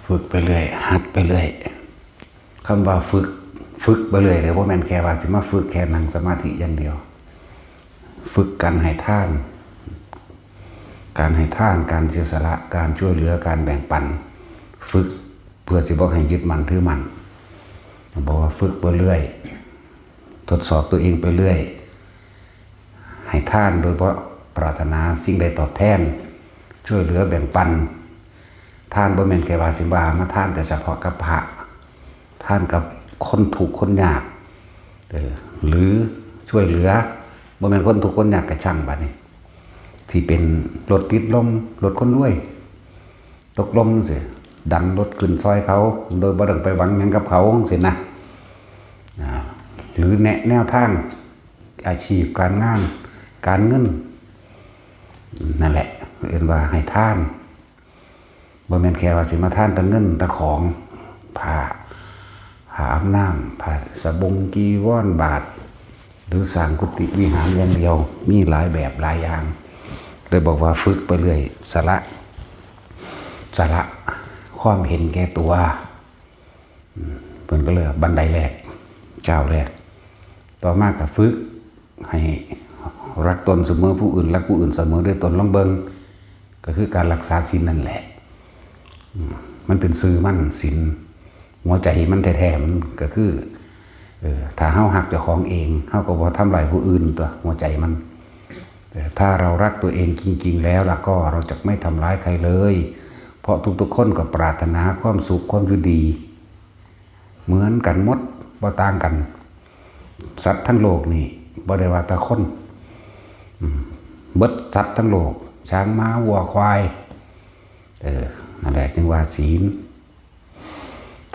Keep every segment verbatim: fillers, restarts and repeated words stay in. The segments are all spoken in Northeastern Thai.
ฝึกไปเรื่อย หัดไปเรื่อย คำว่าฝึก ฝึกไปเรื่อยเด้อ บ่แม่นแค่ว่าสิมาฝึกแค่นั่งสมาธิอย่างเดียว ฝึกการให้ทาน การให้ทาน การเสียสละ การช่วยเหลือ การแบ่งปัน ฝึกเพื่อสิบ่ให้ยึดมั่นถือมั่น บอกว่าฝึกไปเรื่อย ทดสอบตัวเองไปเรื่อย ให้ทานโดยบ่ปรารถนาสิ่งใดตอบแทน ช่วยเหลือแบ่งปัน ทานบ่แม่นแค่ว่าสิว่ามาทานแต่เฉพาะกับพระ ทานกับคนทุกข์คนยาก เออ หรือช่วยเหลือ บ่แม่นคนทุกข์คนยากกะช่างบัดนี้ ที่เป็นรถติดลม รถคนรวย ตกลมสิ ดันรถขึ้นซอยเขา โดยบ่ต้องไปหวังหยังกับเขาจั่งซี้นะ อ่า หรือแนะแนวทาง อาชีพการงาน การเงิน นั่นแหละ เอิ้นว่าให้ทาน บ่แม่นแค่ว่าสิมาทานแต่เงินแต่ของ ผ้า ผ้าอาบน้ำ ผ้าสบงจีวรบาตร หรือสร้างกุฏิวิหารอย่างเดียว มีหลายแบบหลายอย่าง เลยบอกว่าฝึกไปเรื่อย สละ สละความเห็นแก่ตัว อืม เพิ่นก็เลยว่าบันไดแรก ก้าวแรก ต่อมาก็ฝึกให้รักตนเสมอผู้อื่น รักผู้อื่นเสมอด้วยตน ลองเบิ่ง ก็คือการรักษาศีลนั่นแหละ อืม มันเป็นชื่อมัน ศีล หัวใจมันแท้ๆ มันก็คือ เออ ถ้าเฮาฮักเจ้าของเอง เฮาก็บ่ทำร้ายผู้อื่นตั๊ว หัวใจมัน แต่ถ้าเรารักตัวเองจริงๆ แล้วล่ะก็ เราจะไม่ทำร้ายใครเลย เพราะทุกๆ คนก็ปรารถนาความสุข ความอยู่ดี เหมือนกันหมด บ่ต่างกัน สัตว์ทั้งโลกนี่ บ่ได้ว่าแต่คน อืม เบิดสัตว์ทั้งโลก ช้าง ม้า วัว ควาย เออ นั่นแหละ จึงว่าศีล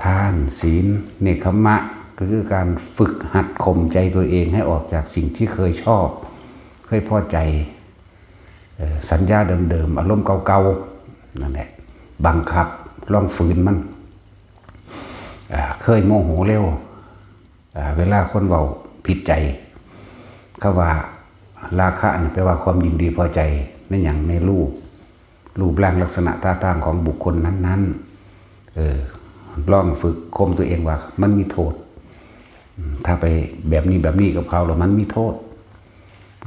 ทาน ศีล เนกขัมมะ ก็คือการฝึกหัดข่มใจตัวเองให้ออกจากสิ่งที่เคยชอบ เคยพอใจ เอ่อ สัญญาเดิมๆ อารมณ์เก่าๆ นั่นแหละ บังคับ ลองฝืนมัน อ่า เคยโมโหเร็ว อ่า เวลาคนเว้าผิดใจ คำว่าราคะนี่แปลว่าความยินดีพอใจในหยัง ในรูป รูปร่างลักษณะท่าทางของบุคคลนั้นๆ เออ ลองฝึกข่มตัวเองว่ามันมีโทษ อืม ถ้าไปแบบนี้แบบนี้กับเขาแล้วมันมีโทษ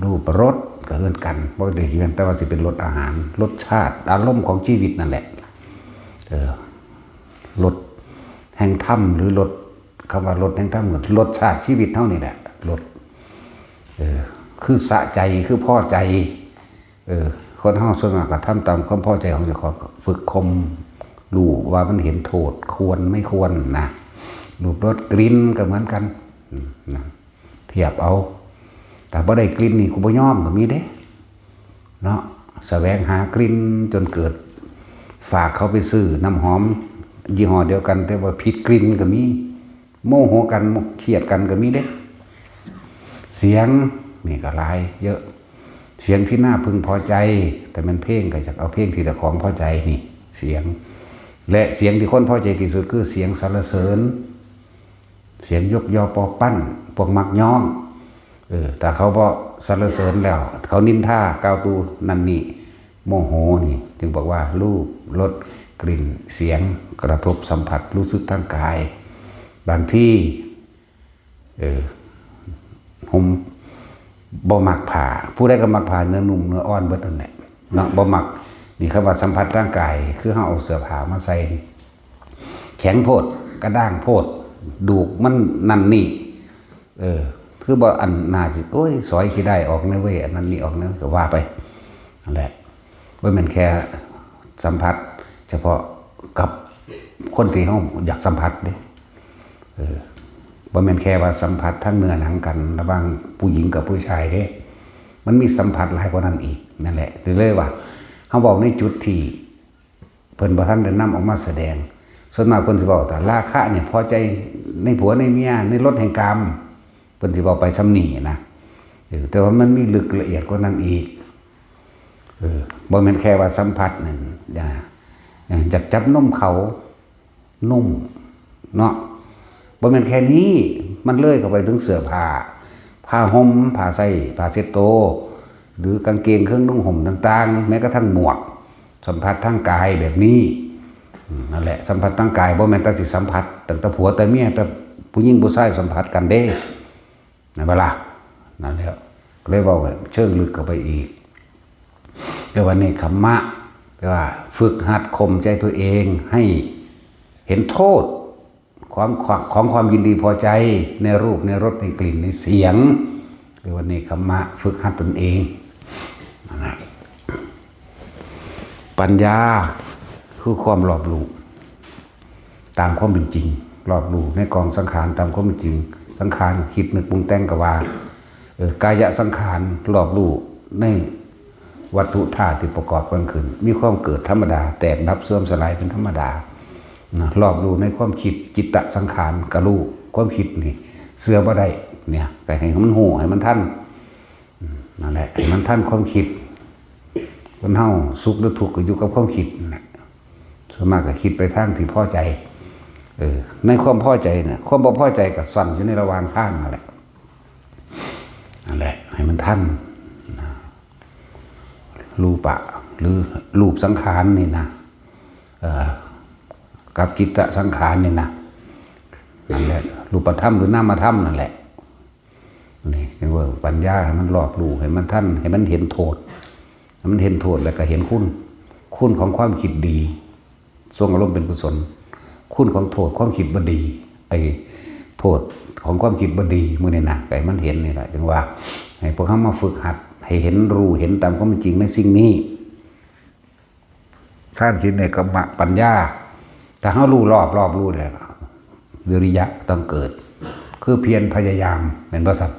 รูปรสก็เหมือนกัน บ่ได้เพียงแต่ว่าสิเป็นรสอาหาร รสชาติ อารมณ์ของชีวิตนั่นแหละ เออ รสแห่งธรรม หรือรส คำว่ารสแห่งธรรม ก็รสชาติชีวิตเฮานี่แหละ รส เออ คือสะใจ คือพอใจ เออ คนเฮาส่วนมากก็ทำตามความพอใจของเจ้าของ ฝึกข่ม รู้ว่ามันเห็นโทษ ควรไม่ควรนะ รูปรสกลิ่นก็เหมือนกัน อืม นะ เทียบเอา แต่บ่ได้กลิ่นนี่กูบ่ยอมก็มีเด้ เนาะ แสวงหากลิ่นจนเกิด ฝากเขาไปซื้อน้ำหอมยี่ห้อเดียวกัน แต่ว่าผิดกลิ่นก็มี โมโหกัน เครียดกันก็มีเด้ เสียงนี่ก็หลายเยอะ เสียงที่น่าพึงพอใจ แต่มันเพลงก็อยากเอาเพลงที่เจ้าของพอใจนี่ เสียง และเสียงที่คนพอใจที่สุดคือเสียงสรรเสริญ เสียงยกยอปอปั้น พวกมักย้อง เออ ถ้าเขาบ่สรรเสริญแล้ว เขานินทากล่าวตู่นั่นนี่ โมโหนี่ จึงบอกว่ารูป รส กลิ่น เสียง กระทบสัมผัส รู้สึกทางกาย บางที เออ ผมบ่มักผ้า ผู้ใดก็มักผ้าเนื้อนุ่มเนื้ออ่อนเบิดนั่นแหละเนาะ บ่มัก นี่คำว่าสัมผัสร่างกาย คือเฮาเอาเสื้อผ้ามาใส่นี่ แข็งโพด กระด้างโพด ดูกมันนั่นนี่ เออ คือบ่อันน่าสิ โอ้ย สอยขี้ได้ออกแน่เว้ย อันนั้นนี่ออกแน่ ก็ว่าไป นั่นแหละ บ่แม่นแค่สัมผัสเฉพาะกับคนที่เฮาอยากสัมผัสเด้ เออ บ่แม่นแค่ว่าสัมผัสทางเนื้อหนังกันระหว่างผู้หญิงกับผู้ชายเด้ มันมีสัมผัสหลายกว่านั้นอีก นั่นแหละ เลยว่า เฮาเว้าในจุดที่เพิ่นบ่ทันได้นำออกมาแสดง ส่วนมากเพิ่นสิเว้าแต่ราคะเนี่ยพอใจในผัวในเมีย ในรสแห่งกาม เพิ่นสิเว้าไปส่ำนี้นะ เออ แต่ว่ามันมีลึกละเอียดกว่านั้นอีก เออ บ่แม่นแค่ว่าสัมผัสนั่น อย่า เออ อยากจับนมเขา นุ่ม เนาะ บ่แม่นแค่นี้ มันเลยเข้าไปถึงเสื้อผ้า ผ้าห่ม ผ้าใส่ ผ้าเช็ดโต หรือกางเกงเครื่องนุ่งห่มต่างๆ แม้กระทั่งหมวก สัมผัสทางกายแบบนี้ อืม นั่นแหละ สัมผัสทางกายบ่แม่นแต่สิสัมผัสตั้งแต่ผัวแต่เมีย แต่ผู้หญิงผู้ชายสัมผัสกันเด้ นั่นบ่ล่ะ นั่นแหละ เลยเว้าเชิงลึกเข้าไปอีก เรียกว่าเนกขัมมะ แปลว่าฝึกหัดข่มใจตัวเองให้เห็นโทษ ความ ของความยินดีพอใจในรูป ในรส ในกลิ่น ในเสียง เรียกว่าเนกขัมมะ ฝึกหัดตนเอง นั่นแหละ ปัญญาคือความรอบรู้ตามความเป็นจริง รอบรู้ในกองสังขารตามความเป็นจริง สังขารคิดนึกปรุงแต่งก็ว่า เออ กายสังขารรอบรู้ในวัตถุธาตุที่ประกอบกันขึ้น มีความเกิดธรรมดา แตกดับเสื่อมสลายเป็นธรรมดา นะ รอบรู้ในความคิด จิตตสังขารก็รู้ ความคิดนี่เชื่อบ่ได้ เนี่ย ก็ให้มันฮู้ ให้มันทัน อืม นั่นแหละ ให้มันทันความคิด คนเฮาสุขหรือทุกข์ก็อยู่กับความคิดนั่นแหละ ส่วนมากก็คิดไปทางที่พอใจ เออ ในความพอใจน่ะ ความบ่พอใจก็ซ่อนอยู่ในระหว่างทางนั่นแหละ นั่นแหละ ให้มันทัน นะ รูปะ หรือรูปสังขารนี่นะ เอ่อ กับจิตตสังขารนี่นะ นั่นแหละ รูปธรรมหรือนามธรรมนั่นแหละ นี่ จั่งว่าปัญญาให้มันรอบรู้ ให้มันทัน ให้มันเห็นโทษ ให้มันเห็นโทษแล้วก็เห็นคุณ คุณของความคิดดี ทรงอารมณ์เป็นกุศล คุณของโทษความคิดบ่ดี ไอ้โทษของความคิดบ่ดี มื้อนี้นะ ให้มันเห็นนี่แหละ จั่งว่า ให้พวกเฮามาฝึกหัด ให้เห็นรู้ เห็นตามความเป็นจริงในสิ่งนี้ ทานศีลเนกขัมมะปัญญา ถ้าเฮารู้รอบ รอบรู้แล้ว วิริยะต้องเกิด คือเพียรพยายาม แม่นบ่ซั่น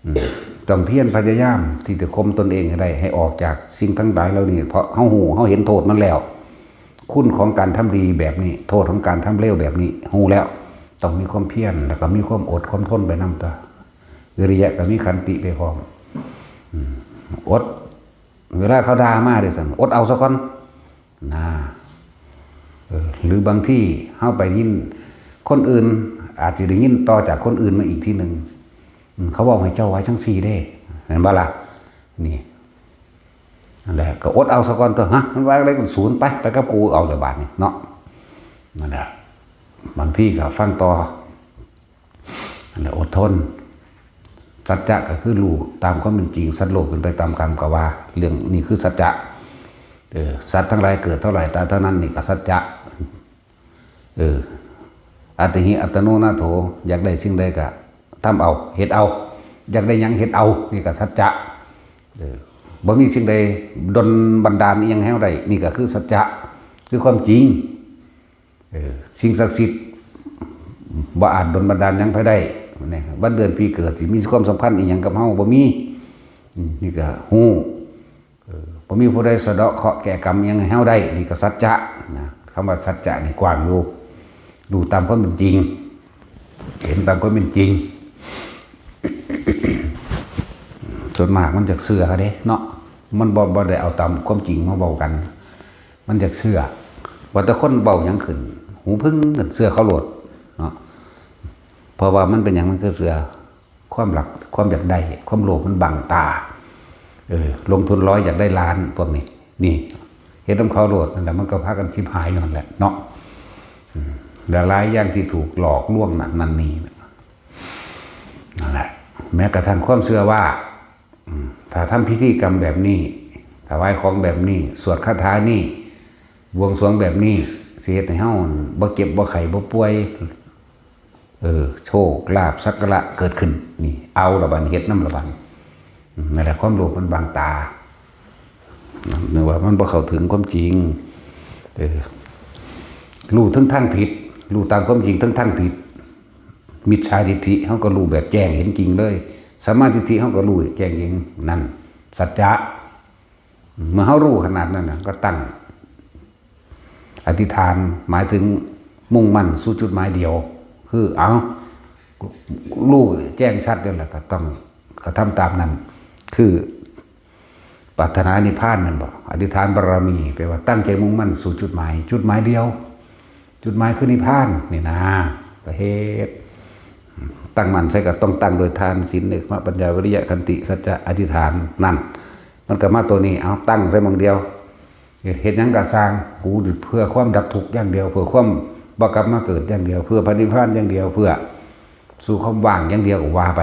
อืม ต้องเพียรพยายามที่จะข่มตนเองให้ได้ ให้ออกจากสิ่งทั้งหลายเหล่านี้ เพราะเฮาฮู้ เฮาเห็นโทษมันแล้ว คุณของการทำดีแบบนี้ โทษของการทำเลวแบบนี้ ฮู้แล้ว ต้องมีความเพียร แล้วก็มีความอดความทนไปนำตั๊ว วิริยะก็มีขันติไปพร้อม อืม อด เวลาเขาด่ามาเด้ซั่น อดเอาซะก่อน นะ เออ หรือบางทีเฮาไปยิน คนอื่นอาจสิได้ยินต่อจากคนอื่นมาอีกทีหนึ่ง อืม เขาเว้าให้เจ้าว่าจั่งซี้เด้ แม่นบ่ล่ะ นี่ นั่นแหละ ก็อดเอาซะก่อนตั๊ว ฮะ มันว่าอะไรกัน ศูนย์ ไป ไปกับกูเอาเด้อบาดนี้เนาะ นั่นแหละ บางทีก็ฟังต่อ นั่นแหละ อดทน สัจจะก็คือรู้ตามความเป็นจริง สัตว์โลกเป็นไปตามกรรม ก็ว่าเรื่องนี้คือสัจจะ เออ สัตว์ทั้งหลายเกิดเท่าไหร่ตายเท่านั้น นี่ก็สัจจะ เออ อัตถิอัตโนนาโถ อยากได้สิ่งใดก็ทำเอา เฮ็ดเอา อยากได้หยังเฮ็ดเอา นี่ก็สัจจะ เออ บ่มีสิ่งใดดลบันดาลอิหยังให้เฮาได้ นี่ก็คือสัจจะ คือความจริง เออ สิ่งศักดิ์สิทธิ์บ่อาจดลบันดาลหยังไผได้ เนี่ย วันเดือนปีเกิดสิมีความสำคัญอิหยังกับเฮา บ่มี อืม นี่ก็ฮู้ เออ บ่มีผู้ใดสะเดาะเคราะห์แก้กรรมหยังให้เฮาได้ นี่ก็สัจจะนะ คำว่าสัจจะนี่กว้างอยู่ รู้ตามความเป็นจริง เห็นตามความเป็นจริง ส่วนมากมันจักเชื่อเด้เนาะ มันบ่ บ่ได้เอาตามความจริงมาเว้ากัน มันจักเชื่อ ว่าแต่คนเว้าหยังขึ้น หูผึ้งขึ้น เชื่อเขาโลดเนาะ เพราะว่ามันเป็นหยังมันคือเชื่อ ความหลัก ความอยากได้ ความโลภมันบังตา เออ ลงทุนร้อยอยากได้ล้าน พวกนี้ นี่ เฮ็ดนำเขาโลด นั่นแหละ มันก็พากันชิบหายอยู่หั่นแหละเนาะ อืม และหลายอย่างที่ถูกหลอกลวงนั่น นั่นนี่นะ นั่นแหละ แม้กระทั่งความเชื่อว่า อืม ถ้าทำพิธีกรรมแบบนี้ ถวายของแบบนี้ สวดคาถานี้ บวงสรวงแบบนี้ สิเฮ็ดให้เฮาบ่เจ็บบ่ไข้บ่ป่วย เออ โชคลาภสักการะเกิดขึ้น นี่ เอาละบัด เฮ็ดนำละบัด อืม นั่นแหละ ความโลภมันบังตา นึกว่ามันบ่เข้าถึงความจริง เออ รู้ทั้งทางผิด รู้ตามความจริงทั้งทางผิด มิจฉาทิฏฐิเฮาก็รู้แบบแจ้งเห็นจริงเลย สัมมาทิฏฐิเฮาก็รู้แจ้งเห็น นั่น สัจจะ เมื่อเฮารู้ขนาดนั้นน่ะ ก็ตั้งอธิษฐาน หมายถึงมุ่งมั่นสู่จุดหมายเดียว คือ เอา รู้แจ้งชัดแล้วล่ะ ก็ต้องกระทำตามนั้น คือปรารถนานิพพานนั่นบ่ อธิษฐานบารมี แปลว่าตั้งใจมุ่งมั่นสู่จุดหมาย จุดหมายเดียว จุดหมายคือนิพพาน นี่นะ ก็เฮ็ด ตั้งมั่นใส่ก็ต้องตั้งโดยทาน ศีล เนกขัมมะ ปัญญา วิริยะ ขันติ สัจจะ อธิษฐาน นั่น มันก็มาตัวนี้ เอาตั้งใส่หม่องเดียว เฮ็ด เฮ็ดหยังก็ซ่าง กูเพื่อความดับทุกข์อย่างเดียว เพื่อความบ่กลับมาเกิดอย่างเดียว เพื่อพระนิพพานอย่างเดียว เพื่อสู่ความว่างอย่างเดียวก็ว่าไป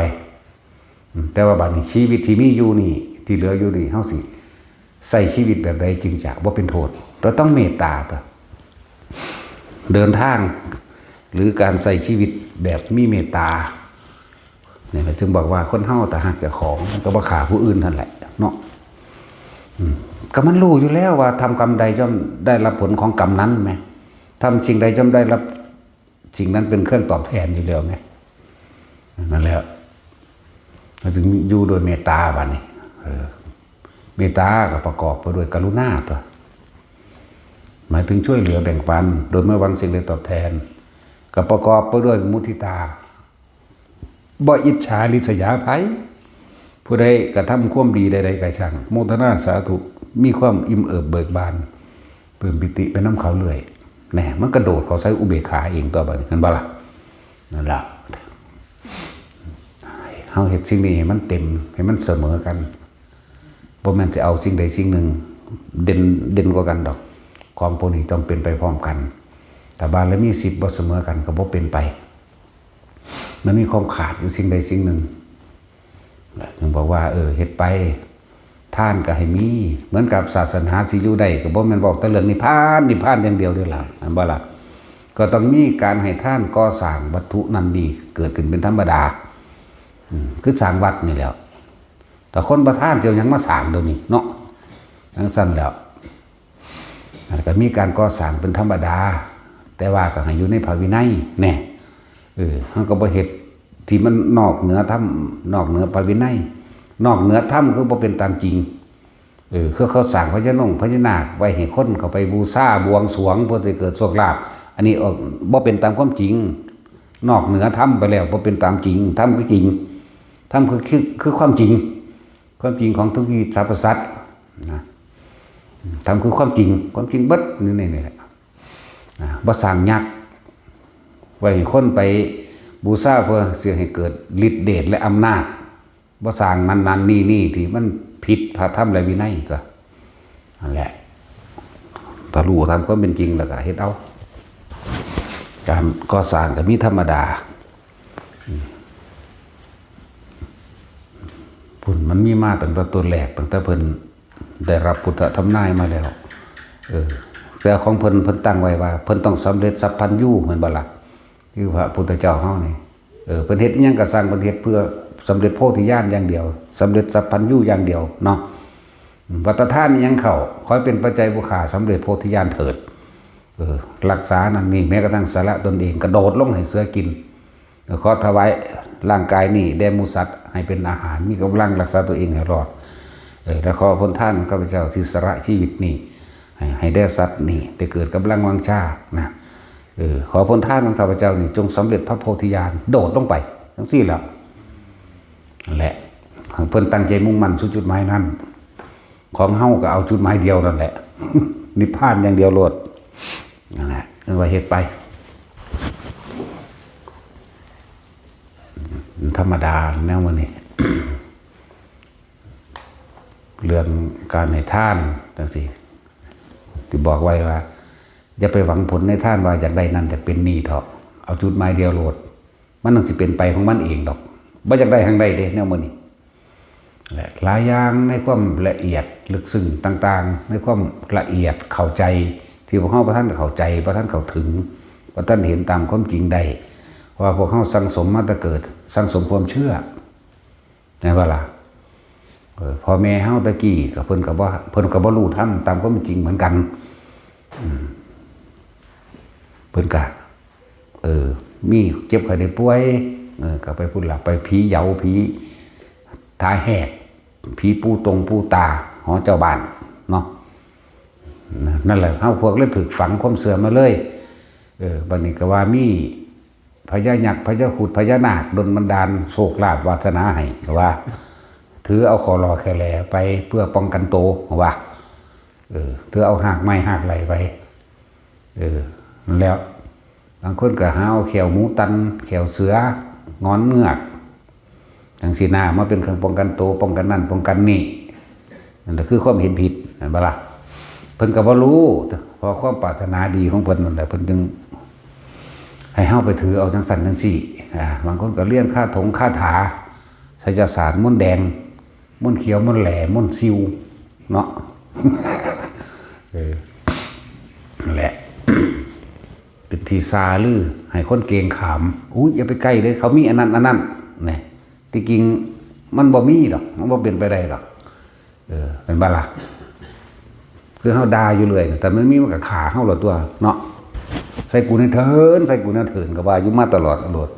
อืม แต่ว่าบัดนี้ชีวิตที่มีอยู่นี่ ที่เหลืออยู่นี่ เฮาสิใช้ชีวิตแบบใดจึงจะบ่เป็นโทษ ก็ต้องเมตตาตั๊ว เดินทาง หรือการใช้ชีวิตแบบมีเมตตา นี่แหละจึงบอกว่าคนเฮาถ้าฮักเจ้าของ มันก็บ่ฆ่าผู้อื่นนั่นแหละเนาะ อืม ก็มันรู้อยู่แล้วว่าทำกรรมใดย่อมได้รับผลของกรรมนั้นแหม ทำสิ่งใดย่อมได้รับสิ่งนั้นเป็นเครื่องตอบแทนอยู่แล้วไง นั่นแหละ เราจึงอยู่โดยเมตตาบัดนี้ เออ เมตตาก็ประกอบไปด้วยกรุณาตั๊ว หมายถึงช่วยเหลือแบ่งปัน โดยไม่หวังสิ่งใดตอบแทน ก็ประกอบไปด้วยมุทิตา บ่อิจฉาริษยาไผ ผู้ใดกระทำความดีใดๆก็ช่าง โมทนาสาธุ มีความอิ่มเอิบเบิกบาน ปลื้มปีติไปนำเขาเรื่อย แน่ มันกระโดดเข้าใส่อุเบกขาเองตั๊วบัดนี้ เห็นบ่ล่ะ นั่นล่ะ เฮาเฮ็ดสิ่งนี้ให้มันเต็ม ให้มันเสมอกัน บ่แม่นสิเอาสิ่งใดสิ่งหนึ่งเด่น เด่นกว่ากันดอก ของพวกนี้ต้องเป็นไปพร้อมกัน ถ้าบารมีสิบบ่เสมอกันก็บ่เป็นไป มันมีความขาดอยู่สิ่งใดสิ่งหนึ่ง จึงบอกว่า เออ เฮ็ดไป ทานก็ให้มี เหมือนกับศาสนาสิอยู่ได้ ก็บ่แม่นเว้าแต่เรื่องนิพพาน นิพพานอย่างเดียวเด้อล่ะ แม่นบ่ล่ะ ก็ต้องมีการให้ทานก่อสร้างวัตถุนั่นนี่เกิดขึ้นเป็นธรรมดา อืม คือสร้างวัดนี่แหล้ว แต่คนบ่ทานสิเอาหยังมาสร้างเดี๋ยวนี้เนาะ จั่งซั้นแล้ว ก็มีการก่อสร้างเป็นธรรมดา แต่ว่าก็ให้อยู่ในพระวินัยแน่ เออ เฮาก็บ่เฮ็ดที่มันนอกเหนือธรรม นอกเหนือพระวินัย นอกเหนือธรรมคือบ่เป็นตามจริง เออ คือเขาสร้างพญานงพญานาคไว้ให้คนเข้าไปบูชาบวงสรวงเพื่อสิเกิดโชคลาภ อันนี้ออกบ่เป็นตามความจริง นอกเหนือธรรมไปแล้ว บ่เป็นตามจริง ธรรมคือจริง ธรรมคือ คือ คือความจริง ความจริงของทุกชีวิตสรรพสัตว์นะ ธรรมคือความจริง ความจริงเบิดนี่ นี่ นี่แหละนะ บ่สร้างยักษ์ไว้ให้คนไปบูชาเพื่อสิให้เกิดฤทธิ์เดชและอำนาจ บ่สร้างนั่นนั่นนี่นี่ที่มันผิดพระธรรมและวินัยตั๊ว นั่นแหละ ถ้ารู้ตามความเป็นจริงแล้วก็เฮ็ดเอา การก่อสร้างก็มีธรรมดา พุ้นมันมีมาตั้งแต่ต้นแรก ตั้งแต่เพิ่นได้รับพุทธทำนายมาแล้ว เออ แต่ของเพิ่น เพิ่นตั้งไว้ว่า เพิ่นต้องสำเร็จสัพพัญญู แม่นบ่ล่ะ คือพระพุทธเจ้าเฮานี่ เออ เพิ่นเฮ็ดอิหยังก็ซ่าง เพิ่นเฮ็ดเพื่อสำเร็จโพธิญาณอย่างเดียว สำเร็จสัพพัญญูอย่างเดียวเนาะ อืม ว่าแต่ทานอิหยังเข้า ขอให้เป็นปัจจัยผู้ข้าสำเร็จโพธิญาณเถิด เออ รักษานั่นนี่ แม้กระทั่งสละตนเอง กระโดดลงให้เสือกิน เออ ขอถวายร่างกายนี้แด่หมู่สัตว์ให้เป็นอาหาร มีกำลังรักษาตัวเองให้รอด เออ และขอผลทานของข้าพเจ้าที่สละชีวิตนี้ ให้ ให้แด่สัตว์นี่ ได้เกิดกำลังวังชานะ เออ ขอผลทานของข้าพเจ้านี่จงสำเร็จพระโพธิญาณ โดดลงไป จั่งซี้แหละ นั่นแหละ เพิ่นตั้งใจมุ่งมั่นสู่จุดหมายนั้น ของเฮาก็เอาจุดหมายเดียวนั่นแหละ นิพพานอย่างเดียวโลด นั่นแหละ เรียกว่าเฮ็ดไป ธรรมดาแนวมื้อนี้ เรื่องการให้ทานจั่งซี้ ที่บอกไว้ว่า อย่าไปหวังผลในทานว่าอยากได้นั่นอยากเป็นนี่เถาะ เอาจุดหมายเดียวโลด มันจั่งสิเป็นไปของมันเองดอก บ่อยากได้ทางใดเด้ แนวมื้อนี้ และหลายอย่างในความละเอียดลึกซึ้งต่างๆ ในความละเอียดเข้าใจ ที่พวกเฮาบ่ทันเข้าใจ บ่ทันเข้าถึง บ่ทันเห็นตามความจริงได้ เพราะว่าพวกเฮาสั่งสมมาแต่เกิด สั่งสมความเชื่อ แม่นบ่ล่ะ เออ พ่อแม่เฮาแต่กี้ก็เพิ่นก็บ่ เพิ่นก็บ่รู้ธรรมตามความจริงเหมือนกัน อืม เพิ่นก็ เออ มีเจ็บไข้ได้ป่วย เออ ก็ไปพุ้นล่ะ ไปผีเหยา ผีตาแหก ผีปู่ตงปู่ตา หอเจ้าบ้านเนาะ นั่นแหละ เฮาพวกเลยถูกฝังความเชื่อมาเลย เออ บัดนี้ก็ว่ามีพญายักษ์ พญาครุฑ พญานาคดลบันดาลโชคลาภวาสนาให้ ว่า ถือเอาข้อหล่อแค่แหล่ไปเพื่อป้องกันตัว ว่า เออ ถือเอาหากไม้หากไหล่ไป เออ แล้ว บางคนก็หาเอาแข้วหมูตัน แข้วเสือ งอนเงือก จั่งซี้นะ มาเป็นเครื่องป้องกันตัว ป้องกันนั่น ป้องกันนี่ นั่นแหละคือความเห็นผิด แม่นบ่ล่ะ พิ่นก็บ่รู้ เพราะความปรารถนาดีของเพิ่นนั่นแหละ เพิ่นจึงให้เฮาไปถือเอาจังซั่นจังซี่ อ่า บางคนก็เรียนคาถงคาถา ไสยศาสตร์ มนต์แดง มนต์เขียว มนต์แหล่ มนต์ซิว เนาะ เออ นั่นแหละ เป็นที่ซาลือ ให้คนเกรงขาม อุ๊ย อย่าไปใกล้เด้อ เขามีอันนั้น อันนั้น นี่ ที่จริงมันบ่มีดอก มันบ่เป็นไปได้ดอก เออ เป็นบ่ล่ะ คือเฮาด่าอยู่เรื่อยน่ะ แต่มันมีมันก็ฆ่าเฮาแล้วตั่ว เนาะ ใส่กูแน่เถิน ใส่กูแน่เถิน ก็ว่าอยู่มาตลอดโลด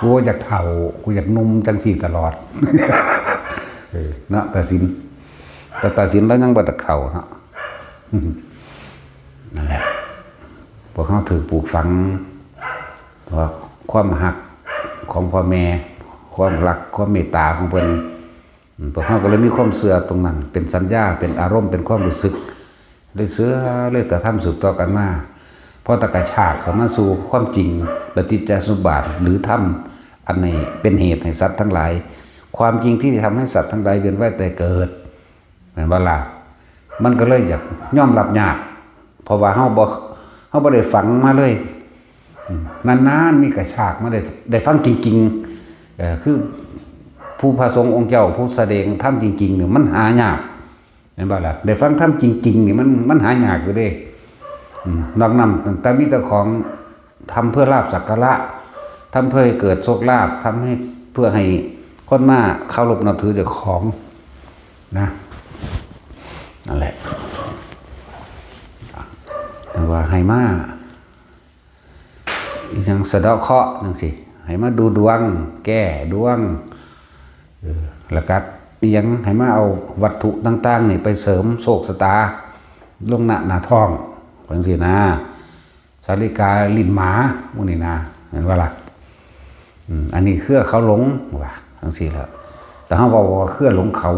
กูอยากเฒ่า กูอยากหนุ่มจังซี่ตลอด เออ เนาะ ตาสิน แต่ตาสินลาวยังบ่ทันเฒ่าเนาะ นั่นแหละ พวกเฮาถูกปลูกฝัง ว่าความฮักของพ่อแม่ ความรัก ความเมตตาของเพิ่น อืม พวกเฮาก็เลยมีความเชื่อตรงนั้น เป็นสัญญา เป็นอารมณ์ เป็นความรู้สึก เลยเชื่อ เลยกระทำสืบต่อกันมา พอตะกะชากเข้ามาสู่ความจริง ปฏิจจสมุปบาท หรือธรรมอันนี้เป็นเหตุให้สัตว์ทั้งหลาย ความจริงที่ทำให้สัตว์ทั้งหลายเวียนว่ายตายเกิด แม่นบ่ล่ะ มันก็เลยอยากยอมรับยาก เพราะว่าเฮาบ่ เฮาบ่ได้ฟังมาเลย อืม นานๆ มีกระชากมาได้ ได้ฟังจริงๆ เอ่อ คือผู้พระสงฆ์องค์เจ้า ผู้แสดงธรรมจริงๆ เนี่ย มันหายาก แม่นบ่ล่ะ ได้ฟังธรรมจริงๆ นี่มัน มันหายากอยู่เด้ อืม นอกนั้นตั้งแต่มีแต่ของทำเพื่อลาภสักการะ ทำเพื่อให้เกิดโชคลาภ ทำให้ เพื่อให้คนมาเคารพนับถือเจ้าของ นะ นั่นแหละ แต่ว่าให้มา อิหยังสะเดาะเคราะห์จังซี่ ให้มาดูดวง แก้ดวง เออ แล้วก็อิหยังให้มาเอาวัตถุต่างๆ นี่ไปเสริมโชคชะตา ลงหน้า หน้าท้อง จังซี่นะ สาลิกาลิ้นหมา หมู่นี้นะ แม่นบ่ล่ะ อืม อันนี้เครือเขาหลง ว่าจังซี่ล่ะ แต่เฮาเว้าว่าเครือหลงเขา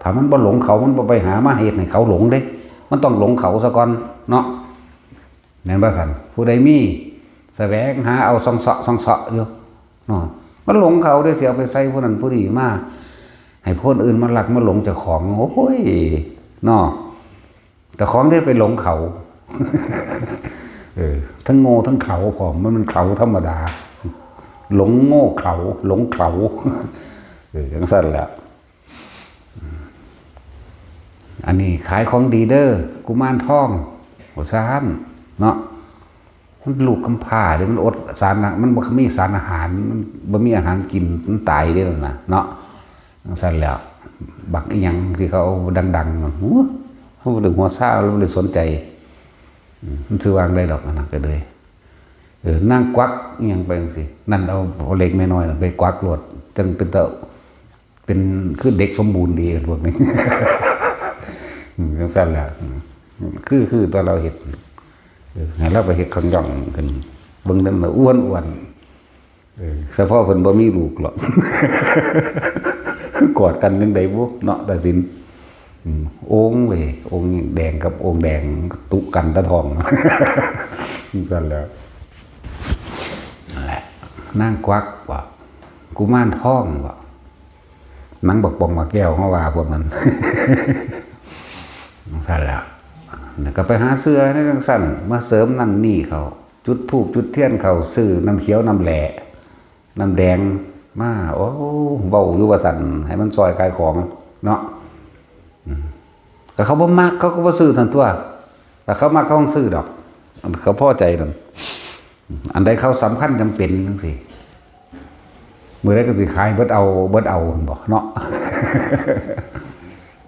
ถ้ามันบ่หลงเขา มันบ่ไปหามาเฮ็ดให้เขาหลงเด้ มันต้องหลงเขาซะก่อนเนาะ แม่นบ่ซั่น ผู้ใดมี แสวงหาเอาส่องเซาะส่องเซาะอยู่เนาะ มันหลงเขาเด้ สิเอาไปใส่ผู้นั้นผู้นี้มา ให้คนอื่นมาลักมาหลงเจ้าของ โอ้ย เนาะ แต่ของที่ไปหลงเขา เออ ทั้งโง่ทั้งเขลาพร้อม มันเป็นเขลาธรรมดา หลงโง่เขลา หลงเขลา เออ จังซั่นแหละ อันนี้ขายของดีเด้อ กุมารทอง ว่าซั่นเนาะ มันลูกกำพร้าเด้ มันอดสารนะ มันบ่มีสารอาหาร มันบ่มีอาหารกิน มันตายเด้นั่นน่ะเนาะ จังซั่นแหล้ว บักอิหยังที่เขาดังๆ นั่น หัว เขาบ่ได้หัวซา เราบ่ได้สนใจ อืม มันสิว่าจั่งใดดอก อันนั้นก็เลย เออ นางกวักอิหยังไปจังซี่ นั่นเอา เอาเหล็กแม่น้อยนั่นไปกวักโลด จั่งเป็นตา เป็นคือเด็กสมบูรณ์ดีกันพวกนี้ อืม จังซั่นแหละ อืม คือ คือตอนเราเฮ็ด เออ ให้เราไปเฮ็ดขันย่องขึ้น เบิ่งนั่นน่ะอ้วนๆ เออ เฉพาะเพิ่นบ่มีลูกหรอก กอดกันจั่งใดบุเนาะ ตาสิน อืม โอ่งเว้ย โอ่งแดงกับโอ่งแดงตุกันตาทอง จังซั่นแหละ นั่นแหละ นางกวักบ่ กุมารทองบ่ หนังบักป๋องบักแก้ว เฮาว่าพวกนั้น จังซั่นแหละ แล้วก็ไปหาเสื้อในจังซั่น มาเสริมนั่นนี่เขา จุดธูปจุดเทียนเขา ซื้อน้ำเขียวน้ำแหล่ น้ำแดงมา โอ้ เว้าอยู่ว่าซั่น ให้มันซอยขายของเนาะ อืม ก็เขาบ่มัก เขาก็บ่ซื้อซั่นตั่ว แต่เขามัก เขาต้องซื้อดอก เขาพอใจนั่น อันใดเขาสำคัญจำเป็นจังซี่ มื้อใดก็สิขายเบิดเอา เบิดเอาหั่นบ่เนาะ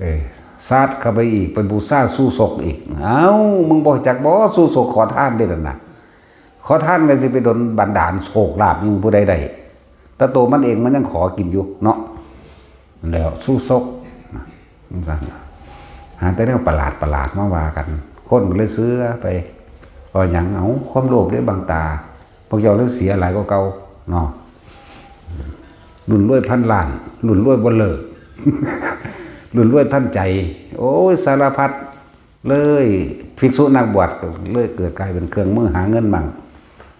เออ ซาดเข้าไปอีก ไปบูชาชูศกอีก เอ้า มึงบ่จักบ่ ชูศกขอทานเด้นั่นน่ะ ขอทานเลยสิไปดลบันดาลโชคลาภอยู่ผู้ใดได้ แต่ตัวมันเองมันยังขอกินอยู่เนาะ แล้วชูศก จังซั่น หาแต่แนวประหลาดประหลาดมาว่ากัน คนก็เลยเชื่อไป ว่าหยัง เอ้า ความโลภเลยบังตา พวกเจ้าเลยเสียหลายกว่าเก่าเนาะ รุ่นรวยพันล้าน รุ่นรวยบ่เลิก รุ่นรวยทันใจ โอ้ย สารพัด เลย ภิกษุนักบวชก็เลยเกิดกลายเป็นเครื่องมือหาเงินมั่ง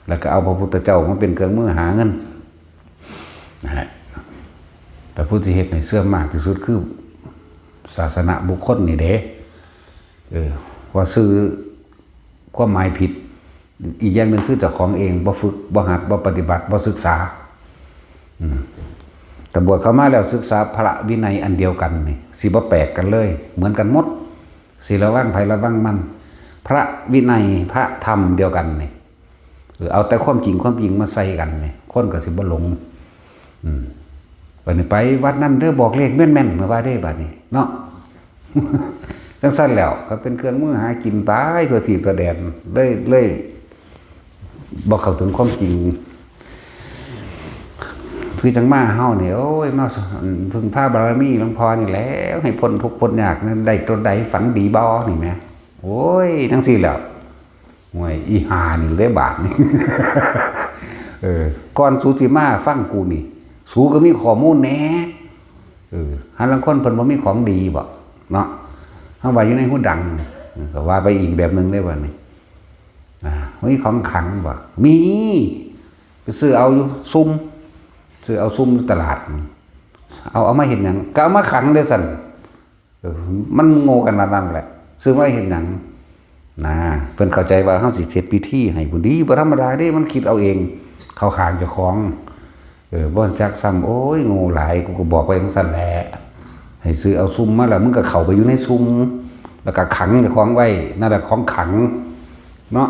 แล้วก็เอาพระพุทธเจ้ามาเป็นเครื่องมือหาเงิน นั่นแหละ แต่ผู้ที่เฮ็ดให้เสื่อมมากที่สุดคือ ศาสนบุคคลนี่เด้ เออ ว่าซื่อความหมายผิด อีกอย่างหนึ่งคือเจ้าของเองบ่ฝึก บ่หัด บ่ปฏิบัติ บ่ศึกษา อืม แต่บวชเข้ามาแล้วศึกษาพระวินัยอันเดียวกันนี่ สิบ่แปลกกันเลย เหมือนกันหมด สิระวังไผระวังมัน พระวินัย พระธรรมเดียวกันนี่ เออ เอาแต่ความจริง ความจริงมาใส่กันนี่ คนก็สิบ่หลง อืม บัดนี้ไปวัดนั่นเด้อ บอกเลขแม่นๆ มาว่าเด้ บัดนี้เนาะ จังซั่นแล้ว ก็เป็นเครื่องมือหากินไปทั่วทีบทั่วแดน เลย เลยบ่เข้าถึงความจริง คือจังมาเฮานี่ โอ้ย มาพึ่งพาบารมีหลวงพ่อนี่แหละ ให้พ้นทุกข์พ้นยากนั่น ได้ตัวใดฝันดีบ่นี่แหม โอ้ย จังซี่แหล้ว ห่วย อีห่านี่เด้บาดนี่ เออ ก่อนสูสิมาฟังกูนี่ สูก็มีข้อมูลแหน่ เออ หาลางคนเพิ่นบ่มีของดีบ่เนาะ เฮาว่าอยู่ในหูดัง เออ ก็ว่าไปอีกแบบหนึ่งเด้บัดนี้ อ่า มีของขลังบ่ มี ไปซื้อเอาอยู่ซุม ซื้อเอาซุมอยู่ตลาด เอา เอามาเฮ็ดหยัง ก็เอามาขลังเด้ซั่น เออ มันโง่ขนาดนั้นแหละ ซื้อมาเฮ็ดหยัง นะ เพิ่นเข้าใจว่าเฮาสิเฮ็ดพิธีให้พุ้นดี บ่ธรรมดาเด้ มันคิดเอาเอง เข้าข้างเจ้าของ เออ บ่จักซ้ำ โอ้ย โง่หลาย กูก็บอกไปจังซั่นแหละ ให้ซื้อเอาซุมมาแล้ว มึงก็เข้าไปอยู่ในซุม แล้วก็ขังเจ้าของไว้ นั่นแหละของขลัง เนาะ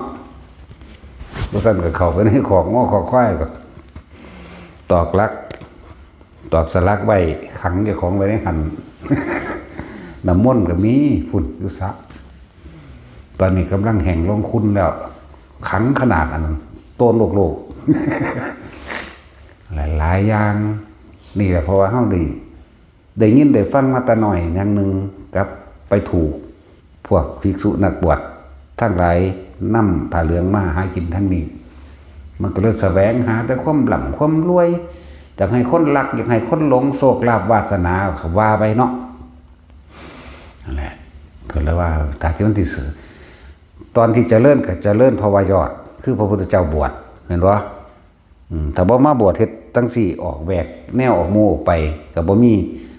บ่ซั่นก็เข้าไปในคอกงัวคอกควาย ก็ตอกหลัก ตอกสลักไว้ ขังเจ้าของไว้ในหั่น น้ำมนต์ก็มีพุ้นอยู่สระ ตอนนี้กำลังแห้งลงขุ่นแล้ว ขังขนาดอันนั้น โตนโลกๆ หลายๆ อย่าง นี่แหละ เพราะว่าเฮาได้ ได้ยินได้ฟังมาแต่น้อยอย่างหนึ่ง กับไปถูกพวกภิกษุนักบวชทั้งหลายนำผ้าเหลืองมาหากินทั้งนี้ มันก็เลยแสวงหาแต่ความร่ำความรวย อยากให้คนรัก อยากให้คนหลง โชคลาภวาสนา ก็ว่าไปเนาะ นั่นแหละ ก็เลยว่า ถ้าที่มันที่สุด ตอนที่เจริญก็เจริญเพราะว่ายอด คือพระพุทธเจ้าบวช แม่นบ่ อืม ถ้าบ่มาบวชเฮ็ดจั่งซี้ ออกแหวกแนวออกหมู่ออกไป ก็บ่มี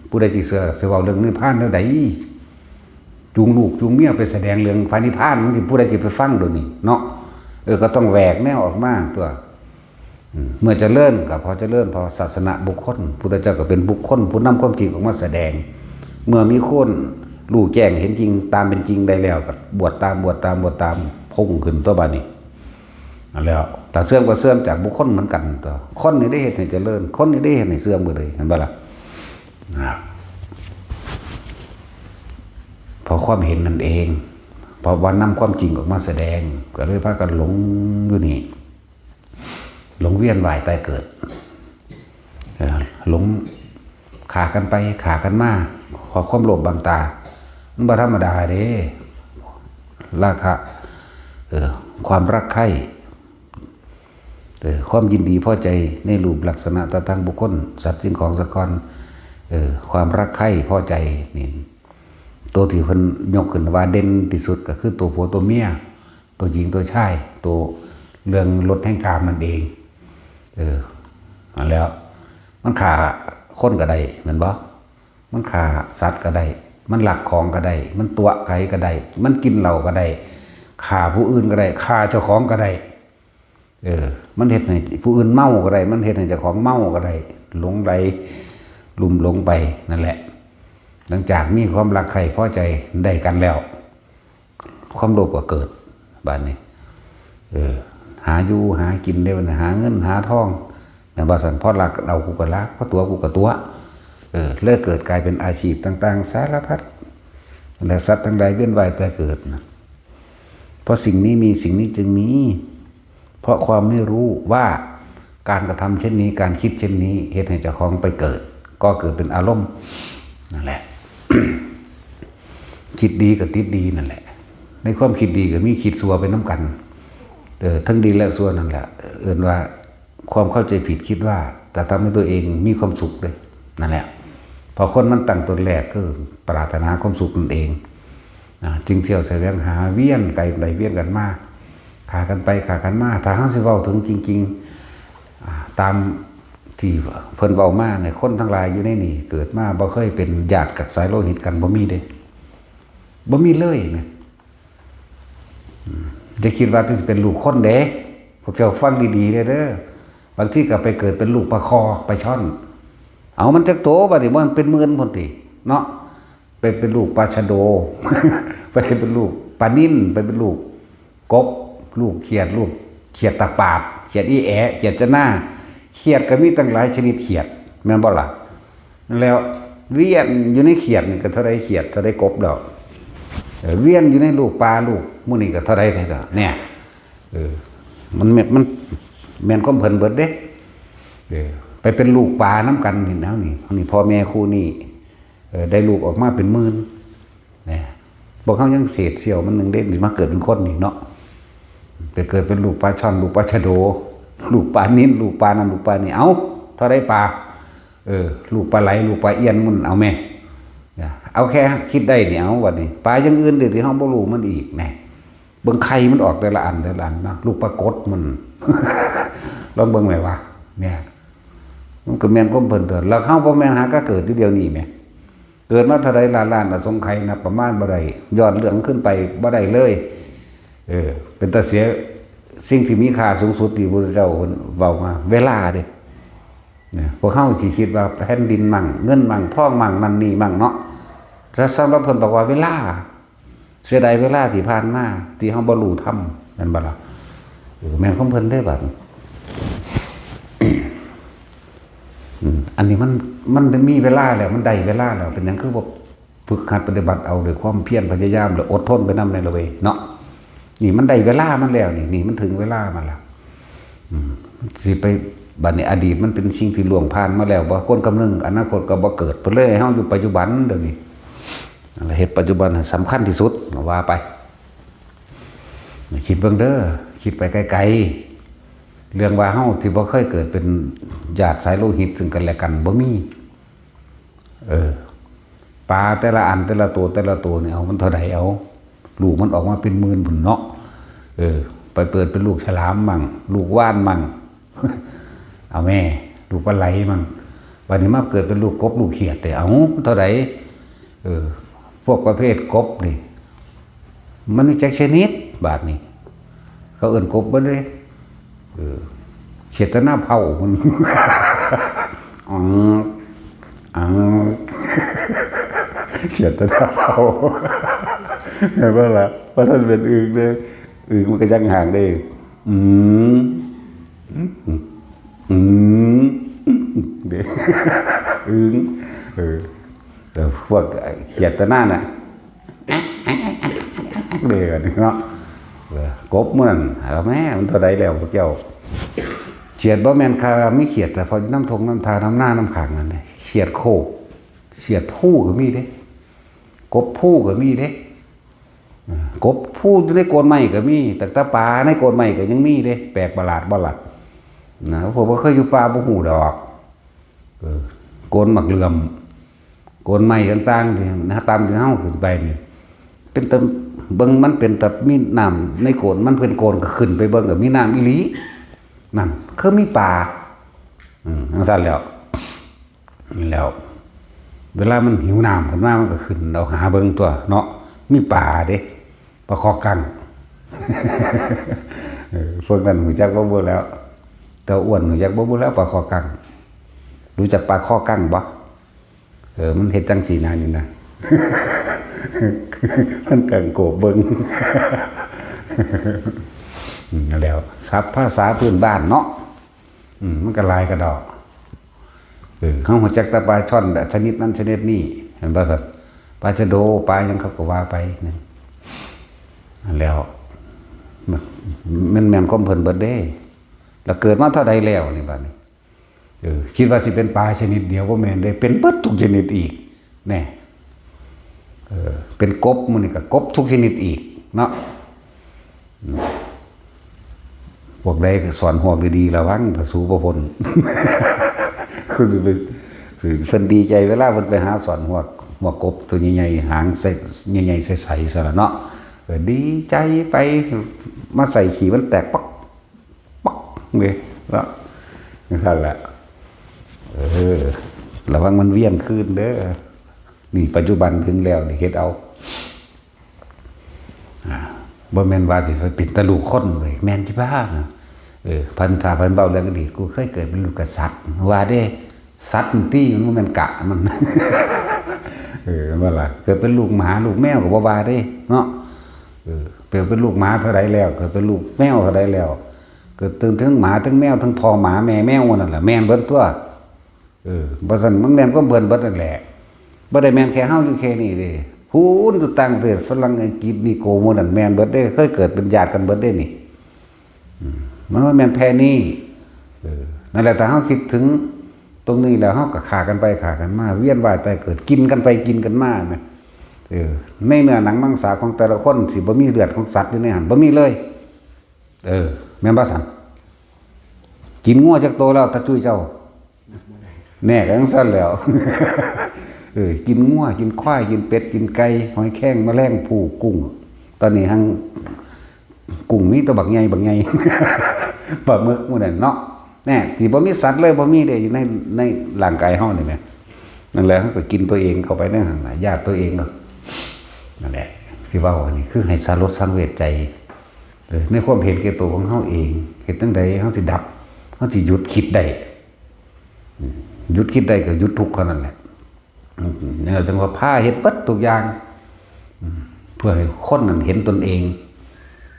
ผู้ใดสิเชื่อ สิเว้าเรื่องนิพพานแนวใด จูงลูกจูงเมียไปแสดงเรื่องพระนิพพาน มันสิผู้ใดสิไปฟังเดี๋ยวนี้เนาะ เออ ก็ต้องแหวกแนวออกมาตัว อืม เมื่อเจริญก็พอเจริญ เพราะศาสนบุคคล พุทธเจ้าก็เป็นบุคคลผู้นำความจริงออกมาแสดง เมื่อมีคนรู้แจ้งเห็นจริงตามเป็นจริงได้แล้ว ก็บวชตาม บวชตาม บวชตาม พุ่งขึ้นตัวบัดนี้ นั่นแหล้ว ถ้าเสื่อมก็เสื่อมจากบุคคลเหมือนกันตัว คนนี่ได้เฮ็ดให้เจริญ คนนี่ได้เฮ็ดให้เสื่อมก็เลย เห็นบ่ล่ะ นะ เพราะความเห็นนั่นเอง เพราะว่านำความจริงออกมาแสดง ก็เลยพากันหลงอยู่นี่ หลงเวียนว่ายตายเกิด เออ หลงฆ่ากันไปฆ่ากันมา เพราะความโลภบังตา มันบ่ธรรมดาเด้ ราคะ เออ ความรักใคร่ เออ ความยินดีพอใจในรูปลักษณะท่าทางบุคคล สัตว์สิ่งของสังขาร เออ ความรักใคร่พอใจนี่ ตัวที่เพิ่นยกขึ้นว่าเด่นที่สุดก็คือตัวผัวตัวเมีย ตัวหญิงตัวชาย ตัวเรื่องรสแห่งกามนั่นเอง เออ นั่นแหล้ว มันฆ่าคนก็ได้ แม่นบ่ มันฆ่าสัตว์ก็ได้ มันลักของก็ได้ มันตั๋วไก่ก็ได้ มันกินเหล้าก็ได้ ฆ่าผู้อื่นก็ได้ ฆ่าเจ้าของก็ได้ เออ มันเฮ็ดให้ผู้อื่นเมาก็ได้ มันเฮ็ดให้เจ้าของเมาก็ได้ หลงไหลลุ่มหลงไปนั่นแหละ หลังจากมีความรักใคร่พอใจได้กันแล้ว ความโลภก็เกิด บัดนี้ เออ หาอยู่หากินได้บัดนี้ หาเงินหาทอง แม่นบ่ซั่น พอลักเอากูก็ลัก พอตั๋วกูก็ตั๋ว เออ เลยเกิดกลายเป็นอาชีพต่างๆ สารพัด และสัตว์ทั้งหลายเวียนว่ายตายเกิดนะ เพราะสิ่งนี้มี สิ่งนี้จึงมี เพราะความไม่รู้ว่าการกระทำเช่นนี้ การคิดเช่นนี้ เฮ็ดให้เจ้าของไปเกิด ก็เกิดเป็นอารมณ์ นั่นแหละ คิดดีก็ติดดีนั่นแหละ ในความคิดดีก็มีคิดชั่วไปนำกัน เออ ทั้งดีและชั่วนั่นแหละ เอิ้นว่าความเข้าใจผิดคิดว่าจะทำให้ตัวเองมีความสุขเด้ นั่นแหละ เพราะคนมันตั้งต้นแรกคือปรารถนาความสุขนั่นเอง อ่า จึงเที่ยวแสวงหา เวียนไปเวียนกันมา ฆ่ากันไปฆ่ากันมา ถ้าเฮาสิเว้าถึงจริงๆ อ่า ตามที่เพิ่นเว้ามาเนี่ย คนทั้งหลายอยู่ในนี่ เกิดมาบ่เคยเป็นญาติกับสายโลหิตกัน บ่มีเด้ บ่มีเลยนะ อย่าคิดว่าจะเป็นลูกคนเด้ พวกเจ้าฟังดีๆเด้อ บางทีก็ไปเกิดเป็นลูกปลาคอปลาช่อน เอามันจักโตบัดนี้ มันเป็นหมื่นพุ้นติเนาะ ไปเป็นลูกปลาชะโด ไปเป็นลูกปลานิล ไปเป็นลูกกบ ลูกเขียด ลูกเขียดตาปาด เขียดอีแอะ เขียดจะหน้า เขียดก็มีตั้งหลายชนิดเขียด แม่นบ่ล่ะ แล้วเวียนอยู่ในเขียดนี่ก็เท่าใดเขียด เท่าใดกบดอก เออ เวียนอยู่ในลูกปลาลูกหมู่นี่ก็เท่าใดเขียดดอก เนี่ย เออ มันแม่น มันแม่นความเพิ่นเบิดเด้ เออ ไปเป็นลูกปลานำกันนี่แนวนี่ นี่พ่อแม่คู่นี่ เออ ได้ลูกออกมาเป็นหมื่น เนี่ย พวกเขายังเศษเสี้ยวมันหนึ่งเด้ นี่มาเกิดเป็นคนนี่เนาะ ไปเกิดเป็นลูกปลาช่อน ลูกปลาชะโด ลูกปลานิล ลูกปลานั่น ลูกปลานี่ เอ้า เท่าใดปลา เออ ลูกปลาไหล ลูกปลาเอี้ยน มันเอาแม่ เนี่ย เอาแค่คิดได้นี่ เอาบัดนี้ ปลาอย่างอื่นเด้อที่เฮาบ่รู้มันอีก แหม เบิ่งไข่มันออกแต่ละอัน แต่ละอันเนาะ ลูกปลากดมัน ลองเบิ่งแหมว่า เนี่ย มันก็แม่นความเพิ่นตัว แล้วเฮาบ่แม่นหากะเกิดอยู่เดี๋ยวนี้แหม เกิดมาเท่าใดล้านล้านอสงไขย นับประมาณบ่ได้ ย้อนเรื่องขึ้นไปบ่ได้เลย เออ เป็นตาเสียสิ่งที่มีค่าสูงสุดที่พระพุทธเจ้าเพิ่นเว้ามา เวลาเด้ เนี่ย พวกเฮาสิคิดว่าแผ่นดินมั่ง เงินมั่ง ทองมั่ง นั่นนี่มั่งเนาะ แต่สำหรับเพิ่นบอกว่าเวลา เสียดายเวลาที่ผ่านมา ที่เฮาบ่รู้ธรรม แม่นบ่ล่ะ เออ แม่นของเพิ่นเด้บัดนี้ อืม อันนี้มัน มันมีเวลาแล้ว มันได้เวลาแล้ว เป็นหยังคือบ่ฝึกหัดปฏิบัติเอาด้วยความเพียรพยายาม และอดทนไปนำในละเว้ยเนาะ นี่มันได้เวลามันแล้ว นี่ นี่มันถึงเวลามันแล้ว อืม สิไป บัดนี้อดีตมันเป็นสิ่งที่ล่วงผ่านมาแล้ว บ่ควรคำนึง อนาคตก็บ่เกิด เพิ่นเลยให้เฮาอยู่ปัจจุบันเดี๋ยวนี้ เฮ็ดปัจจุบันให้สำคัญที่สุด ว่าไป คิดเบิ่งเด้อ คิดไปไกลๆ เรื่องว่าเฮาที่บ่เคยเกิดเป็นญาติสายโลหิตซึ่งกันและกัน บ่มี เออ ปลาแต่ละอัน แต่ละตัว แต่ละตัวนี่ เอามันเท่าใด เอา ลูกมันออกมาเป็นหมื่นพุ้นเนาะ เออ ไปเกิดเป็นลูกฉลามมั่ง ลูกวาฬมั่ง เอาแม่ ลูกปลาไหลมั่ง บัดนี้มาเกิดเป็นลูกกบ ลูกเขียดเด้ เอามันเท่าใด เออ พวกประเภทกบนี่ มันมีจักชนิด บาดนี้ เขาเอิ้นกบเบิดเด้ เออ เขียดตะหน้าเผามัน อ๋อ อ๋อ เขียดตะหน้าเผา เห็นบ่ล่ะ ว่าท่านเป็นอึ่งเด้ อึ่งมันก็ยังห่างเด้ อืม อืม อืม เด้ อึ่ง เออ แต่พวกเขียดตะหน้าน่ะ เด้อเนาะ เออ กบมื้อนั้น เอาแม่ มันเท่าใดแล้วพวกเจ้า เขียดบ่แม่นคา มีเขียดแต่พอน้ำทงน้ำทา น้ำหน้าน้ำขังนั่นเด้ เขียดโคก เขียดภูก็มีเด้ กบภูก็มีเด้ เออ กบภูอยู่ในโคนไม้ก็มี แต่ตาปลาในโคนไม้ก็ยังมีเด้ แปลกประหลาดบ่ล่ะ นะ พวกบ่เคยอยู่ป่าบ่ฮู้ดอก เออ โคนหมากเหลื่อม โคนไม้ต่างๆ ที่นะ ตามที่เฮาขึ้นไปนี่ เป็นตะ เบิ่งมันเป็นตะมีน้ำในโคน มันเป็นโคนก็ขึ้นไปเบิ่งก็มีน้ำอีหลี นั่น คือมีปลา อืม จั่งซั้นแล้ว แล้ว เวลามันหิวน้ำขึ้นมา มันก็ขึ้นเอาหาเบิ่งตัวเนาะ มีปลาเด้ ปลาคอกัง เออ พวกนั้นรู้จักบ่บุแล้ว แต่อ้วนรู้จักบ่บุแล้ว ปลาคอกัง รู้จักปลาคอกังบ่ เออ มันเฮ็ดจั่งซี้นะนี่นะ มันกังโกบเบิ่ง อืม แล้ว ศัพท์ภาษาพื้นบ้านเนาะ อืม มันก็หลายกระดอก เออ เฮารู้จักแต่ปลาช่อนชนิดนั้นชนิดนี้ เห็นบ่ซั่น ปลาชะโด ปลาหยังเขาก็ว่าไปนี่ แล้ว มันแม่นความเพิ่นเบิดเด้ แล้วเกิดมาเท่าใดแล้วนี่บัดนี้ เออ คิดว่าสิเป็นปลาชนิดเดียว บ่แม่นเด้ เป็นเบิดทุกชนิดอีก แน่ เออ เป็นกบ มื้อนี้ก็กบทุกชนิดอีกเนาะ พวกใดก็สอนฮวกดีๆ ระวัง ถ้าสู้บ่พ้น คือสิไป สิ เพิ่นดีใจเวลาเพิ่นไปหาสอนฮวก ฮวกกบตัวใหญ่ๆ หางใส ใหญ่ๆ ใสๆ ซั่นล่ะเนาะ เออ ดีใจไป มาใส่ขี้มันแตกป๊อกป๊อกเลยเนาะ จั่งซั้นแหละ เออ ระวังมันเวียนคืนเด้อ นี่ปัจจุบันถึงแล้วนี่ เฮ็ดเอา อ่า บ่แม่นว่าสิไปเป็นแต่ลูกคนเว้ย แม่นจิบ้านะ เออ พันธาพันเบาเรื่องอดีต กูเคยเกิดเป็นลูกกษัตริย์ ว่าเด้ สัตว์มันตี้มันบ่แม่นกะมัน เออ ว่าล่ะ เกิดเป็นลูกหมาลูกแมวก็บ่ว่าเด้ เนาะ เออ เกิดเป็นลูกหมาเท่าใดแล้ว เกิดเป็นลูกแมวเท่าใดแล้ว เกิดถึง ถึงหมาถึงแมวถึงพ่อหมาแม่แมวนั่นแหละ แม่นเบิดตัว เออ บ่ซั้นมันแม่นความเพิ่นเบิดนั่นแหละ บ่ได้แม่นแค่เฮาอยู่แค่นี้เด้ พู้นอยู่ต่างประเทศ ฝรั่ง อังกฤษ นี่โกหมู่นั่นแม่นเบิดเด้ เคยเกิดเป็นญาติกันเบิดเด้นี่ อืม มันบ่แม่นแค่นี้ เออ นั่นแหละ ถ้าเฮาคิดถึงตรงนี้แล้ว เฮาก็ฆ่ากันไปฆ่ากันมา เวียนว่ายตายเกิด กินกันไปกินกันมาแหม เออ ในเนื้อหนังมังสาของแต่ละคน สิบ่มีเลือดของสัตว์อยู่ในหั้น บ่มีเลย เออ แม่นบ่ซั้น กินงัวจักโตแล้ว ตาจุ้ยเจ้า แน่ก็จั่งซั้นแหล้ว เออ กินงัว กินควาย กินเป็ด กินไก่ หอยแครง แมลงภู่ กุ้ง ตอนนี้หั่งกุ้งมีแต่บักใหญ่ บักใหญ่ ปลาหมึกหมู่นั่นเนาะ แน่ ที่บ่มีสัตว์เลย บ่มีเด้ อยู่ใน ในร่างกายเฮานี่แหม นั่นแหละ เฮาก็กินตัวเองเข้าไปในหั่นน่ะ ญาติตัวเองก็ นั่นแหละ สิเว้าอันนี้คือให้สลดสังเวชใจ เออ ในความเห็นแก่ตัวของเฮาเอง เฮ็ดจั่งใดเฮาสิดับ เฮาสิหยุดคิดได้ อืม หยุดคิดได้ก็หยุดทุกข์เท่านั้นแหละ อืม นี่แหละจึงว่าพาเฮ็ดเบิดทุกอย่าง อืม เพื่อให้คนนั้นเห็นตนเอง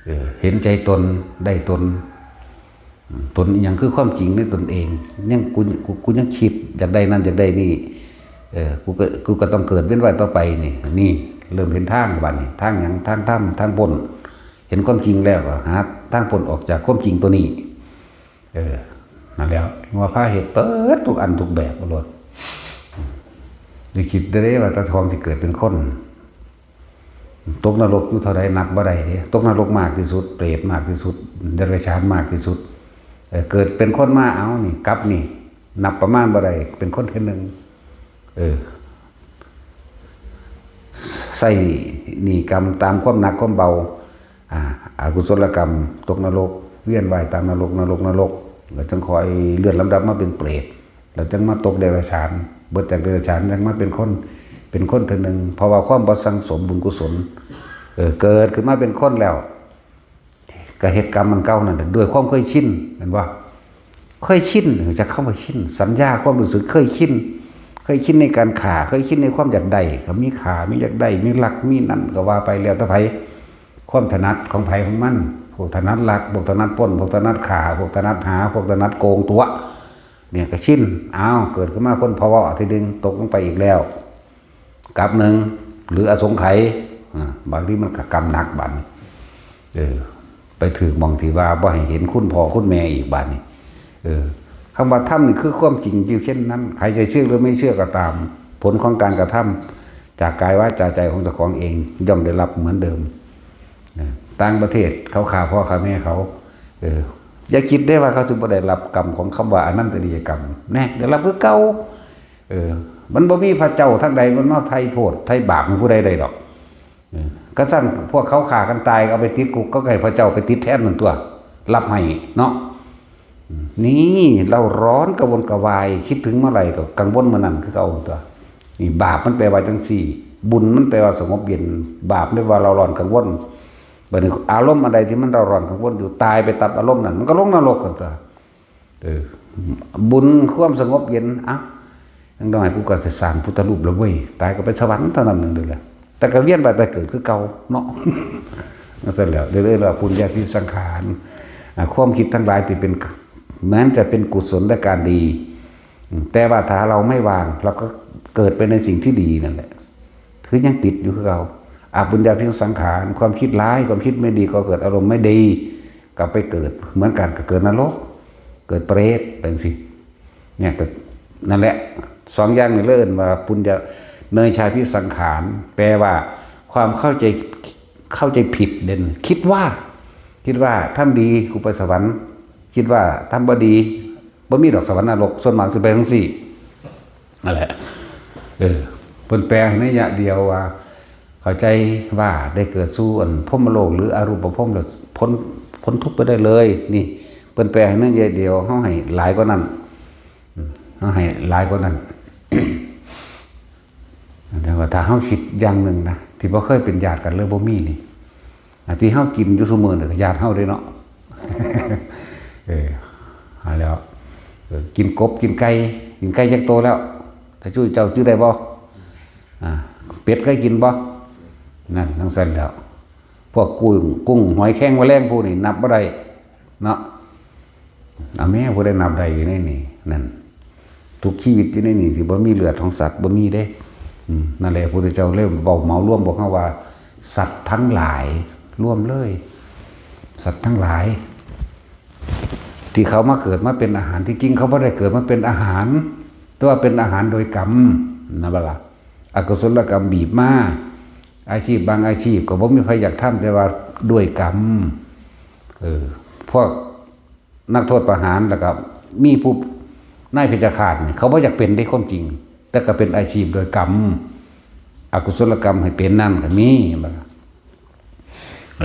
เออ เห็นใจตน ได้ตน อืม ตนอิหยังคือความจริงในตนเอง ยัง กู กู กูยังคิดอยากได้นั่นอยากได้นี่ เออ กูก็ กูก็ต้องเกิดเวียนว่ายต่อไปนี่ นี่ เริ่มเห็นทางบัดนี้ ทางหยัง ทางธรรม ทางพ้น เห็นความจริงแล้วก็หาทางพ้นออกจากความจริงตัวนี้ เออ นั่นแหล้ว ว่าพาเฮ็ดเบิดทุกอันทุกแบบโลด ได้คิดได้ว่าตาทองสิเกิดเป็นคน ตกนรกอยู่เท่าใดนับบ่ได้เด้ ตกนรกมากที่สุด เปรตมากที่สุด เดรัจฉานมากที่สุด เออ เกิดเป็นคนมา เอานี่ กลับนี่ นับประมาณบ่ได้ เป็นคนเทื่อหนึ่ง เออ ใช้หนี้กรรมตามความหนักความเบา อ่า อกุศลกรรม ตกนรก เวียนว่ายตามนรก นรก นรก แล้วจั่งค่อยเลื่อนลำดับมาเป็นเปรต แล้วจั่งมาตกเดรัจฉาน เบิดจากเดรัจฉานจั่งมาเป็นคน เป็นคนเทื่อหนึ่ง เพราะว่าความบ่สั่งสมบุญกุศล เออ เกิดขึ้นมาเป็นคนแล้ว ก็เฮ็ดกรรมอันเก่านั่นแหละ ด้วยความเคยชิน แม่นบ่ เคยชิน จักคำว่าชิน สัญญาความรู้สึกเคยชิน เคยชินในการฆ่า เคยชินในความอยากได้ ก็มีฆ่า มีอยากได้ มีลัก มีนั่น ก็ว่าไปแล้วแต่ไผ ความถนัดของไผของมัน พวกถนัดลัก พวกถนัดปล้น พวกถนัดฆ่า พวกถนัดหา พวกถนัดโกงตั๋ว เนี่ยก็ชิน อ้าว เกิดขึ้นมาคนพะเวาะทีหนึ่ง ตกลงไปอีกแล้ว กลับหนึ่ง หรืออสงไขย อ่า บางทีมันก็กรรมหนักบัดนี้ เออ ไปถืกหม่องที่ว่าบ่ให้เห็นคุณพ่อคุณแม่อีกบัดนี้ เออ คำว่าธรรมนี่คือความจริงอยู่เช่นนั้น ใครจะเชื่อหรือไม่เชื่อก็ตาม ผลของการกระทำจากกายวาจาใจของเจ้าของเอง ย่อมได้รับเหมือนเดิม นะ ต่างประเทศเขาฆ่าพ่อฆ่าแม่เขา เออ อย่าคิดได้ว่าเขาจะบ่ได้รับกรรมของคำว่าอนันตริยกรรม แน่ ได้รับคือเก่า เออ มันบ่มีพระเจ้าทางใดมันมาไถ่โทษไถ่บาปให้ผู้ใดได้ดอก เออ ก็ซั่นพวกเขาฆ่ากันตายก็เอาไปติดคุก ก็ให้พระเจ้าไปติดแทนนั่นตัว รับให้เนาะ นี่เร่าร้อนกระวนกระวาย คิดถึงเมื่อไหร่ก็กังวลเมื่อนั้นคือเก่าตัว นี่บาปมันแปลว่าจังซี่ บุญมันแปลว่าสงบเย็น บาปมันแปลว่าเร่าร้อนกังวล บัดนี้อารมณ์อันใดที่มันเร่าร้อนกังวลอยู่ ตายไปตับอารมณ์นั้น มันก็ลงนรกกันตัว เออ บุญความสงบเย็น อ่ะ อย่างน้อยกูก็สิสร้างพุทธรูปแล้วเว้ย ตายก็ไปสวรรค์เท่านั้นหนึ่งเดียวแหละ แต่ก็เวียนไปแต่เกิดคือเก่าเนาะ นั่นแหละ เรียกว่าปุญญาพิสังขาร อ่ะ ความคิดทั้งหลายที่เป็น แม้จะเป็นกุศลและการดี อืม แต่ว่าถ้าเราไม่วาง เราก็เกิดไปในสิ่งที่ดีนั่นแหละ คือยังติดอยู่คือเก่า อปุญญาพิสังขาร ความคิดร้าย ความคิดไม่ดี ก็เกิดอารมณ์ไม่ดี ก็ไปเกิด เหมือนกัน ก็เกิดนรก เกิดเปรต เป็นสิ เนี่ยก็ นั่นแหละ สองอย่างนี่เอิ้นว่าปุญญา เนยชาพิสังขาร แปลว่า ความเข้าใจ เข้าใจผิดเด่น คิดว่า คิดว่าทำดีกูไปสวรรค์ คิดว่าทำบ่ดี บ่มีดอกสวรรค์นรก ส่วนมากสิไปจังซี่ นั่นแหละ เออ เพิ่นแปลให้นัยยะเดียวว่า เข้าใจว่าได้เกิดสู่อันพรหมโลกหรืออรูปพรหมแล้วพ้น พ้นทุกข์ไปได้เลย นี่ เพิ่นแปลให้นัยยะเดียว เฮาให้หลายกว่านั้น อืม เฮาให้หลายกว่านั้น แต่ว่าถ้าเฮาคิดอย่างหนึ่งนะ ที่บ่เคยเป็นญาติกันเลย บ่มีนี่ อันที่เฮากินอยู่ซุมื้อนี่ก็ญาติเฮาเด้เนาะ เออ หาแล้ว เออ กินกบ กินไก่ กินไก่จักโตแล้ว ถ้าจุ้ยเจ้าจื้อได้บ่ อ่า เป็ดเคยกินบ่ นั่นจั่งซั่นแล้ว พวกกุ้ง กุ้ง หอยแครง แมลงพวกนี้นับบ่ได้เนาะ เอาแม่ ผู้ใดนับได้อยู่ในนี่ นั่น ทุกชีวิตอยู่ในนี่ที่บ่มีเลือดของสัตว์บ่มีเด้ อืม นั่นแหละ พระพุทธเจ้าเลยเว้าเหมารวมบอกเฮาว่า สัตว์ทั้งหลาย รวมเลย สัตว์ทั้งหลาย ที่เขามาเกิดมาเป็นอาหาร ที่จริงเขาบ่ได้เกิดมาเป็นอาหาร แต่ว่าเป็นอาหารโดยกรรม นะบ่ล่ะ อกุศลกรรมบีบมา อาชีพบางอาชีพก็บ่มีไผอยากทำ แต่ว่าด้วยกรรม เออ พวกนักโทษประหารแล้วก็มีผู้นายเพชฌฆาตนี่ เขาบ่อยากเป็นเด้ความจริง แต่ก็เป็นอาชีพโดยกรรม อกุศลกรรมให้เป็นนั่นก็มี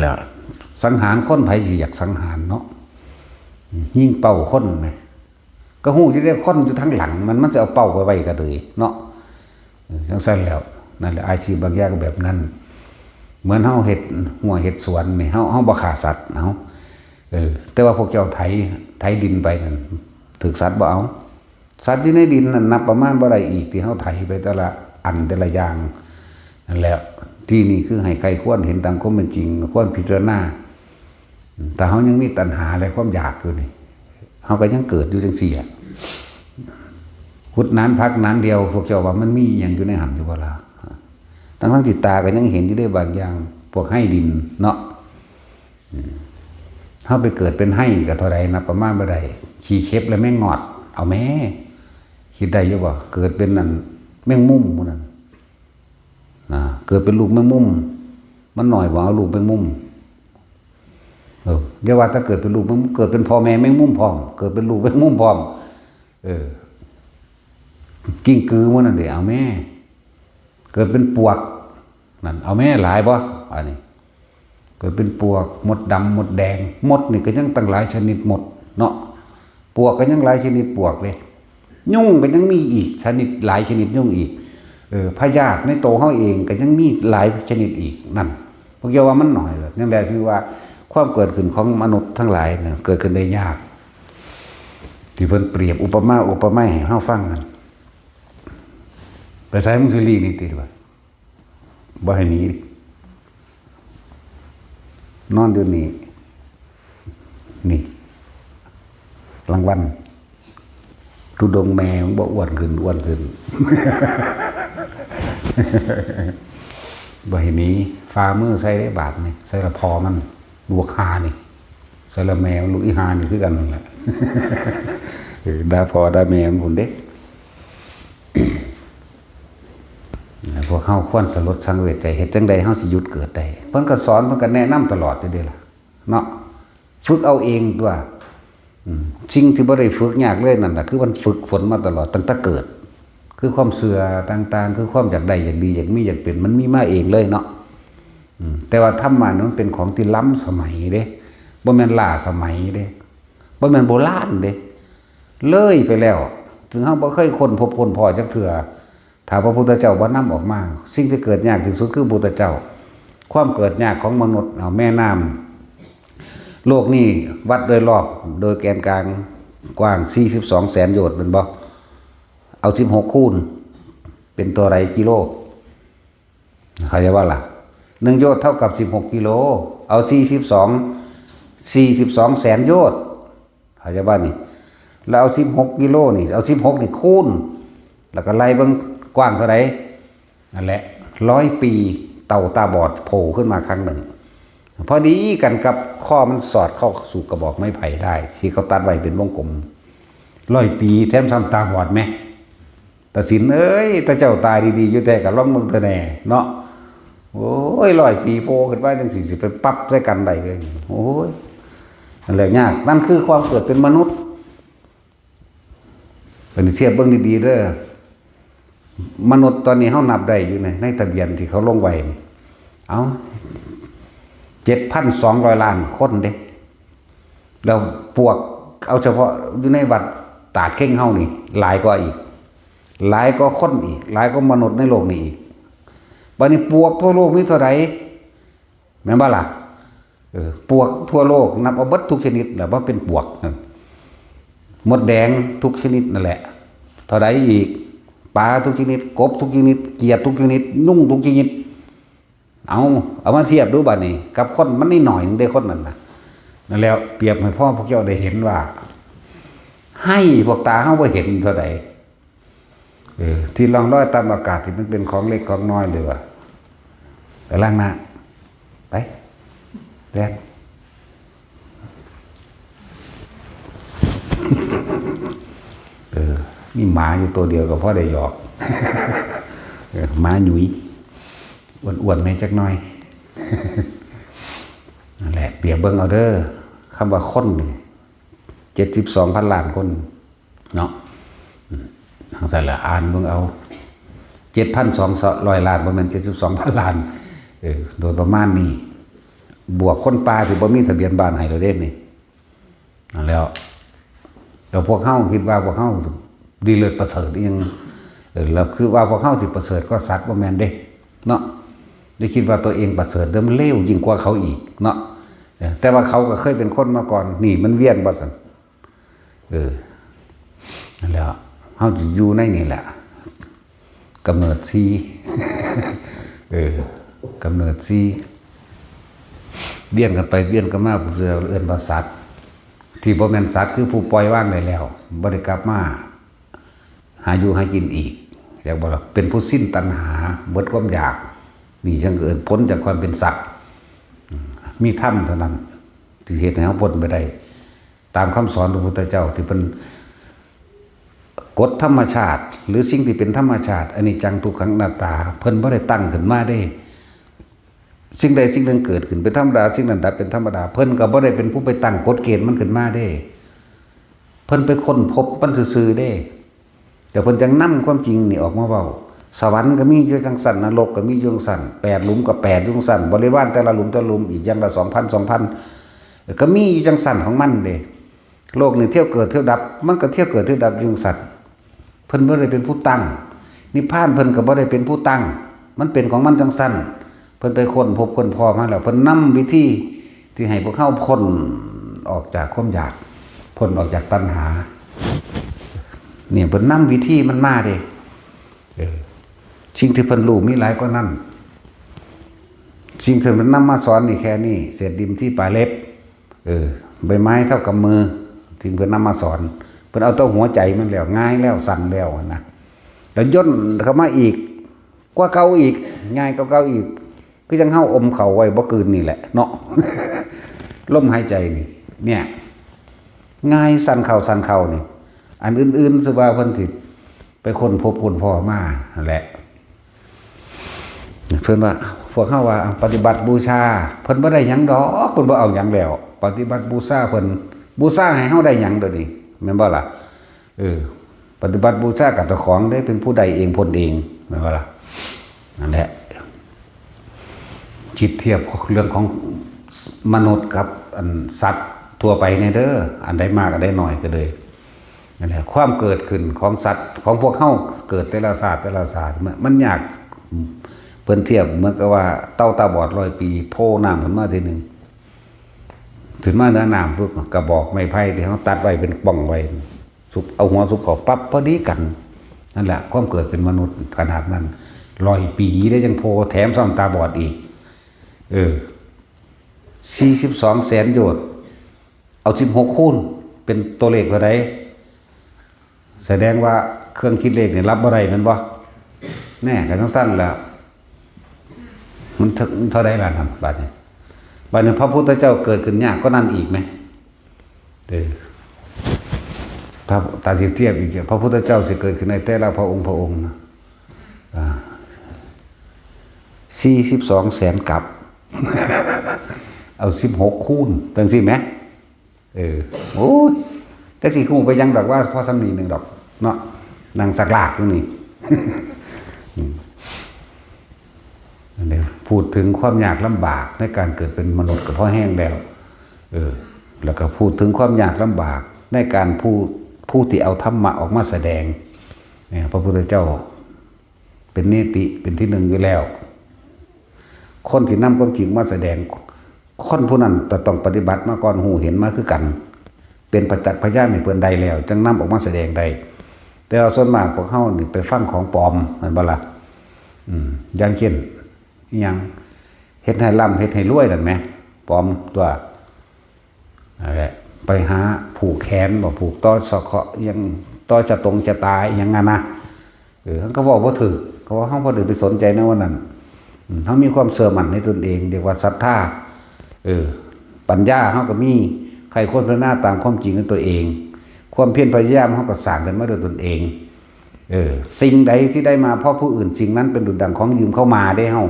แล้วสังหารคน ไผสิอยากสังหารเนาะ ยิงเป้าคนแหม ก็ฮู้อยู่เด้ คนอยู่ทางหลังมัน มันจะเอาเป้าไปไว้กะเลยเนาะ เออ จั่งซั่นแล้ว นั่นแหละ อาชีพบางอย่างก็แบบนั้น เหมือนเฮาเฮ็ดฮั้วเฮ็ดสวนนี่ เฮา เฮาบ่ฆ่าสัตว์ เฮา เออ แต่ว่าพวกเจ้าไถ ไถดินไปนั่น ถืกสัตว์บ่เอา สัตว์อยู่ในดินนั่นนับประมาณบ่ได้อีก ที่เฮาไถไปแต่ละอันแต่ละอย่าง นั่นแหละ ที่นี่คือให้ใคร่ครวญเห็นตามความเป็นจริง ควรพิจารณา ถ้าเฮายังมีตัณหาและความอยากอยู่นี่ เฮาก็ยังเกิดอยู่จั่งซี้อะ ขุดหนานผักหนานเดียว พวกเจ้าว่ามันมีอิหยังอยู่ในหั้นอยู่บ่ล่ะ ทั้งๆที่ตาก็ยังเห็นอยู่เด้บางอย่าง พวกไฮ่ดินเนาะ อืม เฮาไปเกิดเป็นไฮ่ก็เท่าใดนับประมาณบ่ได้ ขี้เข็บและแมงงอด เอาแม่ คิดได้อยู่บ่ เกิดเป็นนั่น แมงมุมหมู่นั่น นะ เกิดเป็นลูกแมงมุม มันน้อยบ่ เอาลูกแมงมุม เออ อย่าว่าแต่เกิดเป็นลูกแมงมุม เกิดเป็นพ่อแม่แมงมุมพร้อม เกิดเป็นลูกแมงมุมพร้อม เออ กิ้งกือหมู่นั่นเด้ เอาแม่ เกิดเป็นปวก นั่น เอาแม่ หลายบ่ อันนี้ เกิดเป็นปวก มดดำ มดแดง มดนี่ก็ยังตั้งหลายชนิดมดเนาะ ปวกก็ยังหลายชนิดปวกเลย ยุงก็ยังมีอีกชนิด หลายชนิดยุงอีก เออ พยาธิในตัวเฮาเองก็ยังมีหลายชนิดอีก นั่น พวกเจ้าว่ามันน้อยเหรอ นั่นแหละคือว่าความเกิดขึ้นของมนุษย์ทั้งหลายเนี่ย เกิดขึ้นได้ยาก ที่เพิ่นเปรียบอุปมาอุปไมยให้เฮาฟังนั่น ไปไสมึงสิหลีหนีติว่า บ่ให้หนี นอนอยู่นี่ นี่ กลางวัน ธุดงค์แม่มึงบ่อ้วนขึ้น อ้วนขึ้น บ่ให้หนี ฝ่ามือใส่ได้บาดนี่ ใส่ละพ่อมัน ลูกหานี่ ใส่ละแม่มัน ลูกอีหานี่คือกันนั่นแหละ เออ ด่าพ่อด่าแม่มันพุ้นเด้ พวกเฮาควรสลดสังเวชใจ เฮ็ดจั่งใดเฮาสิหยุดเกิดได้ เพิ่นก็สอน เพิ่นก็แนะนำตลอดอยู่เด้ล่ะ เนาะ ฝึกเอาเองตัว อืม สิ่งที่บ่ได้ฝึกยากเลยนั่นน่ะ คือมันฝึกฝนมาตลอดตั้งแต่เกิด คือความเชื่อต่างๆ คือความอยากได้ อยากดี อยากมี อยากเป็น มันมีมาเองเลยเนาะ อืม แต่ว่าธรรมะนี่มันเป็นของที่ล้ำสมัยเด้ บ่แม่นล้าสมัยเด้ บ่แม่นโบราณเด้ เลยไปแล้ว ซึ่งเฮาบ่เคยค้นพบค้นพ้อจักเทื่อ ถ้าพระพุทธเจ้าบ่นำออกมา สิ่งที่เกิดยากที่สุดคือพุทธเจ้า ความเกิดยากของมนุษย์ เอาแม่น้ำ โลกนี้วัดโดยรอบ โดยแกนกลางกว้างสี่สิบสองแสนโยชน์แม่นบ่ เอาสิบหกคูณ เป็นเท่าใดกิโล เข้าใจบ่ล่ะ หนึ่งโยชน์เท่ากับสิบหกกิโล เอาสี่สิบสอง สี่สิบสองแสนโยชน์ เข้าใจบ่นี่ แล้วเอาสิบหกกิโลนี่ เอาสิบหกนี่คูณ แล้วก็ไล่เบิ่งกว้างเท่าใด นั่นแหละ ร้อยปีเต่าตาบอดโผล่ขึ้นมาครั้งหนึ่ง พอดีกันกับข้อมันสอดเข้าสู่กระบอกไม้ไผ่ได้ ที่เขาตัดไว้เป็นวงกลม ร้อยปี แถมซ้ำตาบอดแหม ตาสินเอ้ย ตาเจ้าตาดีๆ อยู่แท้ ก็ลองเบิ่งเถอะแน่เนาะ โอ้ย ร้อยปีโผล่ขึ้นมาจั่งซี้ สิไปปรับใส่กันได้เลย โอ้ย นั่นแหละยาก นั่นคือความเกิดเป็นมนุษย์ อันนี้เทียบเบิ่งดีๆ เด้อ มนุษย์ตอนนี้เฮานับได้อยู่ใน ในทะเบียนที่เขาลงไว้นี่ เอ้า เจ็ดพันสองร้อยล้านคนเด้ แล้วปวก เอาเฉพาะอยู่ในวัดตาดเข่งเฮานี่ หลายกว่าอีก หลายกว่าคนอีก หลายกว่ามนุษย์ในโลกนี้อีก บัดนี้ปวกทั่วโลกมีเท่าใด แม่นบ่ล่ะ เออ ปลวกทั่วโลกนับเอาเบิดทุกชนิดแหละว่าเป็นปลวกนั่น มดแดงทุกชนิดนั่นแหละ เท่าใดอีก ปลาทุกชนิด กบทุกชนิด เขียดทุกชนิด ยุงทุกชนิด เอา เอามาเทียบดูบัดนี้ กับคนมันนี่หน่อยหนึ่งได้คนนั้นนะ นั่นแล้วเปรียบให้พ่อพวกเจ้าได้เห็นว่า ให้พวกตาเฮาบ่เห็นเท่าใด เออ ที่ล่องลอยตามอากาศที่มันเป็นของเล็กของน้อยเลยว่ะ ไปล้างหน้า ไป แล่น เออ มีหมาอยู่ตัวเดียวก็พอได้หยอก เออ หมาหยุย อ้วนๆแหน่จักหน่อย นั่นแหละ เปรียบเบิ่งเอาเด้อ คำว่าคนนี่ เจ็ดสิบสองพันล้านคน เนาะ อืม จั่งซั้นล่ะ อ่านเบิ่งเอา เจ็ดพันสองร้อยล้าน บ่แม่นเจ็ดสิบสองพันล้าน เออ โดยประมาณนี้ บวกคนป่าที่บ่มีทะเบียนบ้านให้แล้วเด้นี่ นั่นแหล้ว แล้วพวกเฮาคิดว่าพวกเฮาดีเลิศประเสริฐอีหยัง เออ แล้วคือว่าพวกเฮาสิประเสริฐกว่าสัตว์ บ่แม่นเด้ เนาะ ได้คิดว่าตัวเองประเสริฐ เด้อ มันเลวยิ่งกว่าเขาอีก เนาะ เออ แต่ว่าเขาก็เคยเป็นคนมาก่อน นี่มันเวียนว่าซั่น เออ นั่นแหละ เฮาอยู่ในนี่แหละ กำเนิดสี่ เออ กำเนิดสี่ เวียนกันไปเวียนกันมา ผู้เอิ้นว่าสัตว์ ที่บ่แม่นสัตว์คือผู้ปล่อยวางได้แล้ว บ่ได้กลับมาหาอยู่หากินอีก จักบ่ล่ะ เป็นผู้สิ้นตัณหา หมดความอยาก นี่จั่งเอิ้นพ้นจากความเป็นสัตว์ อืม มีธรรมเท่านั้น ที่เฮ็ดให้เฮาพ้นไปได้ ตามคำสอนของพระพุทธเจ้าที่เพิ่น กฎธรรมชาติ หรือสิ่งที่เป็นธรรมชาติ อนิจจัง ทุกขัง อนัตตา เพิ่นบ่ได้ตั้งขึ้นมาเด้ สิ่งใดสิ่งหนึ่งเกิดขึ้นเป็นธรรมดา สิ่งนั้นดับเป็นธรรมดา เพิ่นก็บ่ได้เป็นผู้ไปตั้งกฎเกณฑ์มันขึ้นมาเด้ เพิ่นไปค้นพบมันซื่อๆเด้ แต่เพิ่นจั่งนำความจริงนี่ออกมาเว้า สวรรค์ก็มีอยู่จั่งซั้น นรกก็มีอยู่จั่งซั้น แปดหลุมก็แปดอยู่จั่งซั้น บริวารแต่ละหลุมแต่ละหลุมอีกอย่างละสองพัน สองพัน ก็มีอยู่จั่งซั้นของมันเด้ โลกนี่เที่ยวเกิดเที่ยวดับ มันก็เที่ยวเกิดเที่ยวดับอยู่จั่งซั้น เพิ่นบ่ได้เป็นผู้ตั้ง นิพพานเพิ่นก็บ่ได้เป็นผู้ตั้ง มันเป็นของมันจั่งซั้น เพิ่นไปค้นพบค้นพ้อมาแล้ว เพิ่นนำวิธีที่ให้พวกเฮาพ้นออกจากความอยาก พ้นออกจากตัณหา เนี่ย เพิ่นนำวิธีมันมาเด้ เออ สิ่งที่เพิ่นรู้มีหลายกว่านั้น สิ่งที่เพิ่นนำมาสอนนี่แค่นี้ เศษดินที่ปลายเล็บ เออ ใบไม้เท่ากำมือ สิ่งเพิ่นนำมาสอน เพิ่นเอาแต่หัวใจมันแล้ว ง่ายแล้ว สั้นแล้วนะ แล้วย่นเข้ามาอีก กว่าเก่าอีก ง่ายกว่าเก่าอีก คือจั่งเฮาอมเข้าไว้บ่กลืนนี่แหละเนาะ ลมหายใจนี่ เนี่ย ง่าย สั้นเข้า สั้นเข้านี่ อันอื่นๆ สิว่าเพิ่นสิไปค้นพบค้นพ้อมานั่นแหละ เพิ่นว่า พวกเฮาว่าปฏิบัติบูชา เพิ่นบ่ได้หยังดอก เพิ่นบ่เอาหยังแล้ว ปฏิบัติบูชาเพิ่น บูชาให้เฮาได้หยังเดี๋ยวนี้ แม่นบ่ล่ะ เออ ปฏิบัติบูชากับเจ้าของเด้ เป็นผู้ได้เองพ้นเอง แม่นบ่ล่ะ นั่นแหละ คิดเทียบเรื่องของมนุษย์กับอันสัตว์ทั่วไปเนี่ยเด้อ อันใดมากอันใดน้อยก็เลย นั่นแหละ ความเกิดขึ้นของสัตว์ ของพวกเฮาเกิดแต่ละชาติแต่ละชาติ มัน มันยาก เพิ่นเทียบเหมือนกับว่าเต่าตาบอดร้อยปี โผล่น้ำขึ้นมาทีหนึ่ง ขึ้นมาเหนือน้ำปุ๊บ กระบอกไม้ไผ่ที่เฮาตัดไว้เป็นป่องไว้ สุบ เอาหัวสุบเข้าปั๊บ พอดีกัน นั่นแหละ ความเกิดเป็นมนุษย์ขนาดนั้น ร้อยปีได้จั่งโผล่ แถมซ้ำตาบอดอีก เออ สี่สิบสองแสนโยชน์ เอาสิบหกคูณ เป็นตัวเลขเท่าใด แสดงว่าเครื่องคิดเลขนี่รับบ่ได้แม่นบ่ แน่ ก็จั่งซั้นแหละ มันเท่า เท่าใดล่ะนั่น บัดนี้ บัดนี้พระพุทธเจ้าเกิดขึ้นยากกว่านั้นอีกไหม เออ ถ้า ถ้าสิเทียบอีก พระพุทธเจ้าสิเกิดขึ้นในแต่ละพระองค์พระองค์นะ อ่า สี่สิบสองแสนกับ เอาสิบหกคูณ จั่งซี้แหม เออ โอ้ย จักสิฮู้ไปหยังดอกว่าพอส่ำนี้หนึ่งดอก เนาะ นั่งสักลากอยู่นี่ อืม อันนี้พูดถึงความยากลำบากในการเกิดเป็นมนุษย์ก็พอแฮงแล้ว เออ แล้วก็พูดถึงความยากลำบากในการผู้ ผู้ที่เอาธรรมะออกมาแสดง เนี่ย พระพุทธเจ้าเป็นเนติ เป็นที่หนึ่งอยู่แล้ว คนที่นำความจริงมาแสดง คนผู้นั้นจะต้องปฏิบัติมาก่อน ฮู้เห็นมาคือกัน เป็นประจักษ์พยานให้เพิ่นได้แล้ว จั่งนำออกมาแสดงได้ แต่ว่าส่วนมากพวกเฮานี่ไปฟังของปลอม แม่นบ่ล่ะ อืม อย่างเช่น อิหยัง เฮ็ดให้ร่ำ เฮ็ดให้รวยนั่นแหม ปลอมตัว นั่นแหละ ไปหาผูกแขนบ่ ผูกต่อสะเคราะห์ อิหยัง ต่อชะตงชะตา อิหยังอะนะ เออ เขาก็เว้าบ่ถืก เขาว่าเฮาบ่ได้ไปสนใจในวันนั้น อืม เฮามีความเชื่อมั่นในตนเอง เรียกว่าศรัทธา เออ ปัญญาเฮาก็มี ใคร่ครวญพิจารณาตามความจริงในตัวเอง ความเพียรพยายามเฮาก็สร้างขึ้นมาด้วยตนเอง เออ สิ่งใดที่ได้มาเพราะผู้อื่น สิ่งนั้นเป็นดุจดังของยืมเข้ามาเด้เฮา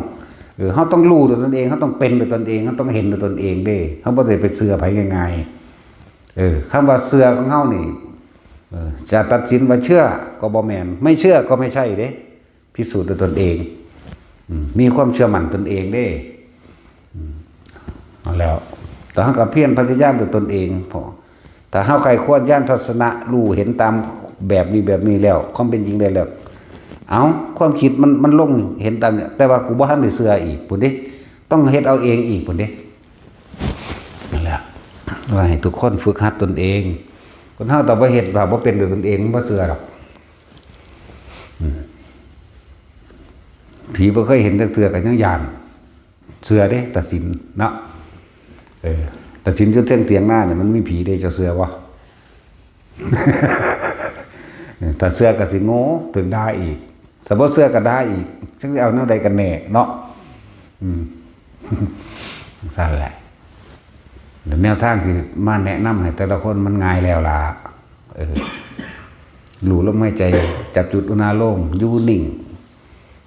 เออ เฮาต้องรู้ด้วยตนเอง เฮาต้องเป็นด้วยตนเอง เฮาต้องเห็นด้วยตนเองเด้ เฮาบ่ได้ไปเชื่อไผง่ายๆ เออ คำว่าเชื่อของเฮานี่ เออ จะตัดสินว่าเชื่อก็บ่แม่น ไม่เชื่อก็ไม่ใช่เด้ พิสูจน์ด้วยตนเอง อืม มีความเชื่อมั่นตนเองเด้ อืม เอาแล้ว แต่เฮาก็เพียรพยายามด้วยตนเอง พอ ถ้าเฮาใคร่ครวญญาณทัศนะ รู้เห็นตามแบบนี้แบบนี้แล้ว ความเป็นจริงได้แล้ว เอ้า ความคิดมัน มันลงเห็นตามเนี่ย แต่ว่ากูบ่ทันได้เชื่ออีกพุ้นเด้ ต้องเฮ็ดเอาเองอีกพุ้นเด้ นั่นแหละ ว่าให้ทุกคนฝึกหัดตนเอง คนเฮาแต่บ่เฮ็ด ว่าบ่เป็นด้วยตนเอง มันบ่เชื่อดอก อืม ผีบ่เคยเห็นจักเทื่อก็ยังย้าน เชื่อเด้ ตาสินเนาะ เออ ตาสินอยู่เทิงเถียงนาเนี่ย มันมีผีเด้ เจ้าเชื่อบ่ ถ้าเชื่อก็สิโง่ ถูกด่าอีก ถ้าบ่เชื่อก็ด่าอีก จักสิเอาแนวใดกันแน่เนาะ อืม ซั่นแหละ แล้วแนวทางที่มาแนะนำให้แต่ละคนมันง่ายแล้วล่ะ เออ รู้ลมหายใจ จับจุดอุณาโลม อยู่นิ่ง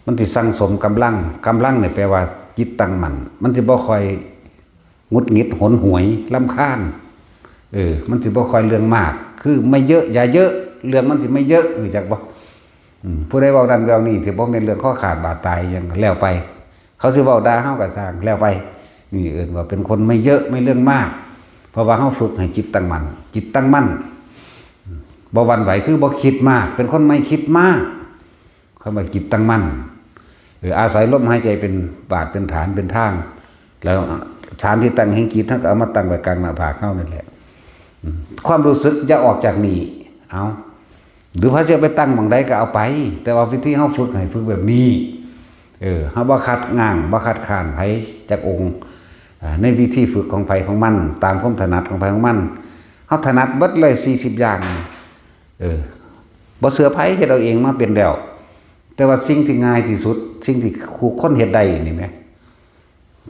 มันสิสั่งสมกำลัง กำลังเนี่ยแปลว่าจิตตั้งมั่น มันสิบ่ค่อยหงุดหงิดหนหวยรำคาญ เออ มันสิบ่ค่อยเรื่องมาก คือไม่เยอะอย่าเยอะ เรื่องมันสิไม่เยอะ รู้จักบ่ อืม ผู้ใดเว้านั่นเว้านี่ ที่บ่แม่นเรื่องคอขาดบาดตายหยัง แล้วไป เขาสิเว้าด่าเฮาก็ซ่าง แล้วไป นี่เอิ้นว่าเป็นคนไม่เยอะไม่เรื่องมาก เพราะว่าเฮาฝึกให้จิตตั้งมั่น จิตตั้งมั่น บ่หวั่นไหว คือบ่คิดมาก เป็นคนไม่คิดมาก คำว่าจิตตั้งมั่น เออ อาศัยลมหายใจเป็นบาดเป็นฐานเป็นทาง แล้วฐานที่ตั้งแห่งจิต เฮาก็เอามาตั้งไว้กลางหน้าผากเฮานั่นแหละ อืม ความรู้สึกอย่าออกจากนี่ เอา หรือพระเจ้าไปตั้งหม่องใดก็เอาไป แต่ว่าวิธีเฮาฝึกให้ฝึกแบบนี้ เออ เฮาบ่ขัดง้าง บ่ขัดขานไผจักองค์ อ่า ในวิธีฝึกของไผของมัน ตามความถนัดของไผของมัน เฮาถนัดเบิดเลย สี่สิบ อย่าง เออ บ่เชื่อไผ เฮ็ดเอาเองมาเป็นแล้ว แต่ว่าสิ่งที่ง่ายที่สุด สิ่งที่คู่คนเฮ็ดได้นี่แหม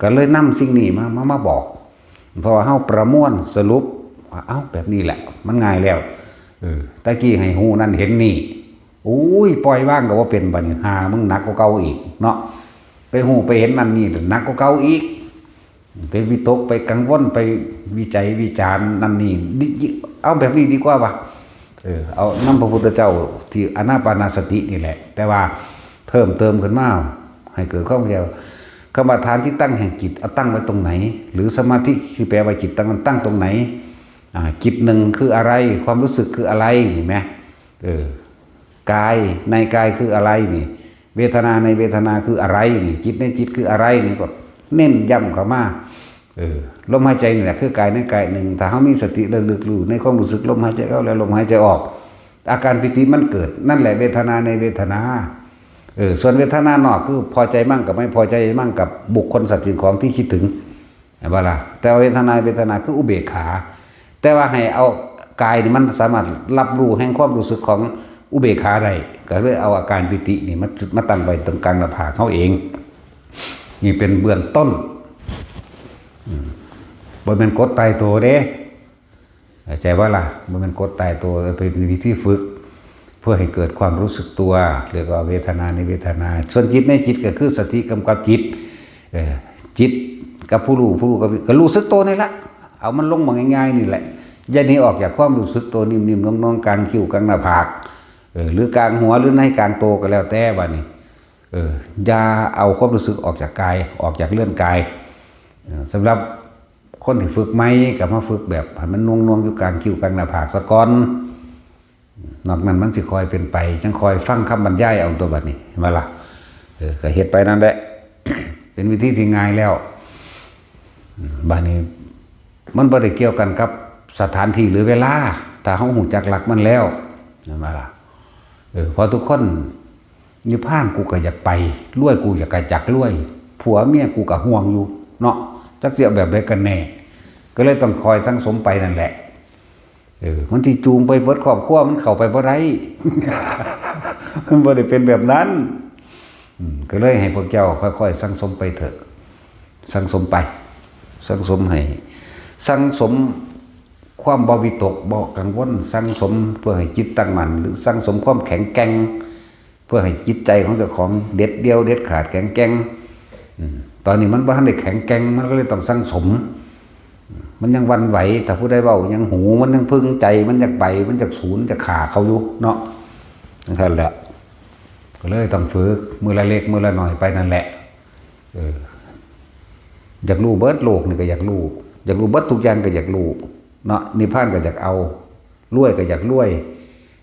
ก็เลยนำสิ่งนี้มา มา มาบอก เพราะว่าเฮาประมวลสรุปว่า เอ้า แบบนี้แหละ มันง่ายแล้ว เออ ตะกี้ให้ฮู้นั่นเห็นนี่ โอ้ย ปล่อยวางก็บ่เป็น บัดนี้หามึงหนักกว่าเก่าอีกเนาะ ไปฮู้ไปเห็นนั่นนี่หนักกว่าเก่าอีก ไปวิตก ไปกังวล ไปวิจัยวิจารณ์นั่นนี่ ดิ เอาแบบนี้ดีกว่าวะ เออ เอานำพระพุทธเจ้าที่อานาปานสตินี่แหละ แต่ว่าเพิ่มเติมขึ้นมา ให้เกิดความเข้าใจว่า คำว่าฐานที่ตั้งแห่งจิต เอาตั้งไว้ตรงไหน หรือสมาธิที่แปลว่าจิตตั้ง มันตั้งตรงไหน อ่า จิตหนึ่งคืออะไร ความรู้สึกคืออะไร นี่แหม เออ กายในกายคืออะไรนี่ เวทนาในเวทนาคืออะไรนี่ จิตในจิตคืออะไรนี่ ก็เน้นย้ำเข้ามา เออ ลมหายใจนี่แหละคือกายในกายหนึ่ง ถ้าเฮามีสติระลึกรู้ในความรู้สึกลมหายใจเข้าและลมหายใจออก อาการปีติมันเกิด นั่นแหละเวทนาในเวทนา เออ ส่วนเวทนานอกคือพอใจมั่งกับไม่พอใจมั่งกับบุคคลสัตว์สิ่งของที่คิดถึง เห็นบ่ล่ะ แต่ว่าเวทนา เวทนาคืออุเบกขา แต่ว่าให้เอากายนี่มันสามารถรับรู้แห่งความรู้สึกของอุเบกขาได้ ก็เลยเอาอาการปีตินี่มา มาตั้งไว้ตรงกลางหน้าผากเฮาเอง นี่เป็นเบื้องต้น อืม บ่แม่นกฎตายตัวเด้ เข้าใจบ่ล่ะ บ่แม่นกฎตายตัว เป็นวิธีฝึก เพื่อให้เกิดความรู้สึกตัว เรียกว่าเวทนาในเวทนา ส่วนจิตในจิตก็คือสติกำกับจิต เออ จิตกับผู้รู้ ผู้รู้กับ ก็รู้สึกตัวนี่ละ เอามันลงมาง่ายๆนี่แหละ อย่าหนีออกจากความรู้สึกตัวนิ่มๆนวลๆ กลางคิ้วกลางหน้าผาก เออ หรือกลางหัว หรือในกลางโตก็แล้วแต่ บัดนี้ เออ อย่าเอาความรู้สึกออกจากกาย ออกจากเรือนกาย เออ สำหรับคนที่ฝึกใหม่ก็มาฝึกแบบให้มันนวลๆอยู่กลางคิ้วกลางหน้าผากซะก่อน นอกนั้นมันสิค่อยเป็นไป จั่งค่อยฟังคำบรรยายเอาตัวบัดนี้ เห็นบ่ล่ะ เออ ก็เฮ็ดไปนั่นแหละ เป็นวิธีที่ง่ายแล้ว บาดนี้มันบ่ได้เกี่ยวกันกับสถานที่หรือเวลา ถ้าเฮาฮู้จักหลักมันแล้ว แม่นบ่ล่ะ? เออ เพราะทุกคน นิพพานกูก็อยากไป รวยกูอยากก็อยากรวย ผัวเมียกูก็ห่วงอยู่เนาะ จักสิเอาแบบใดกันแน่ ก็เลยต้องคอยสั่งสมไปนั่นแหละ เออ มันสิจูงไปเบิดครอบครัว มันเข้าไปบ่ได้ มันบ่ได้เป็นแบบนั้น อืม ก็เลยให้พวกเจ้าค่อยๆสั่งสมไปเถอะ สั่งสมไป สั่งสมให้ สั่งสมความบ่วิตกบ่กังวล สั่งสมเพื่อให้จิตตั้งมั่น หรือสั่งสมความแข็งแกร่ง เพื่อให้จิตใจของเจ้าของเด็ดเดี่ยวเด็ดขาดแข็งแกร่ง อืม ตอนนี้มันบ่ทันได้แข็งแกร่ง มันก็เลยต้องสั่งสม มันยังหวั่นไหว ถ้าผู้ใดเว้ายังหู มันยังพึงใจ มันอยากไป มันอยากสูน อยากฆ่าเขาอยู่เนาะ จั่งซั้นแหละ ก็เลยต้องฝึก มื้อละเล็ก มื้อละน้อยไปนั่นแหละ เออ อยากรู้เบิดโลกนี่ก็อยากรู้ อยากรู้เบิดทุกอย่างก็อยากรู้ เนาะ นิพพานก็อยากเอา รวยก็อยากรวย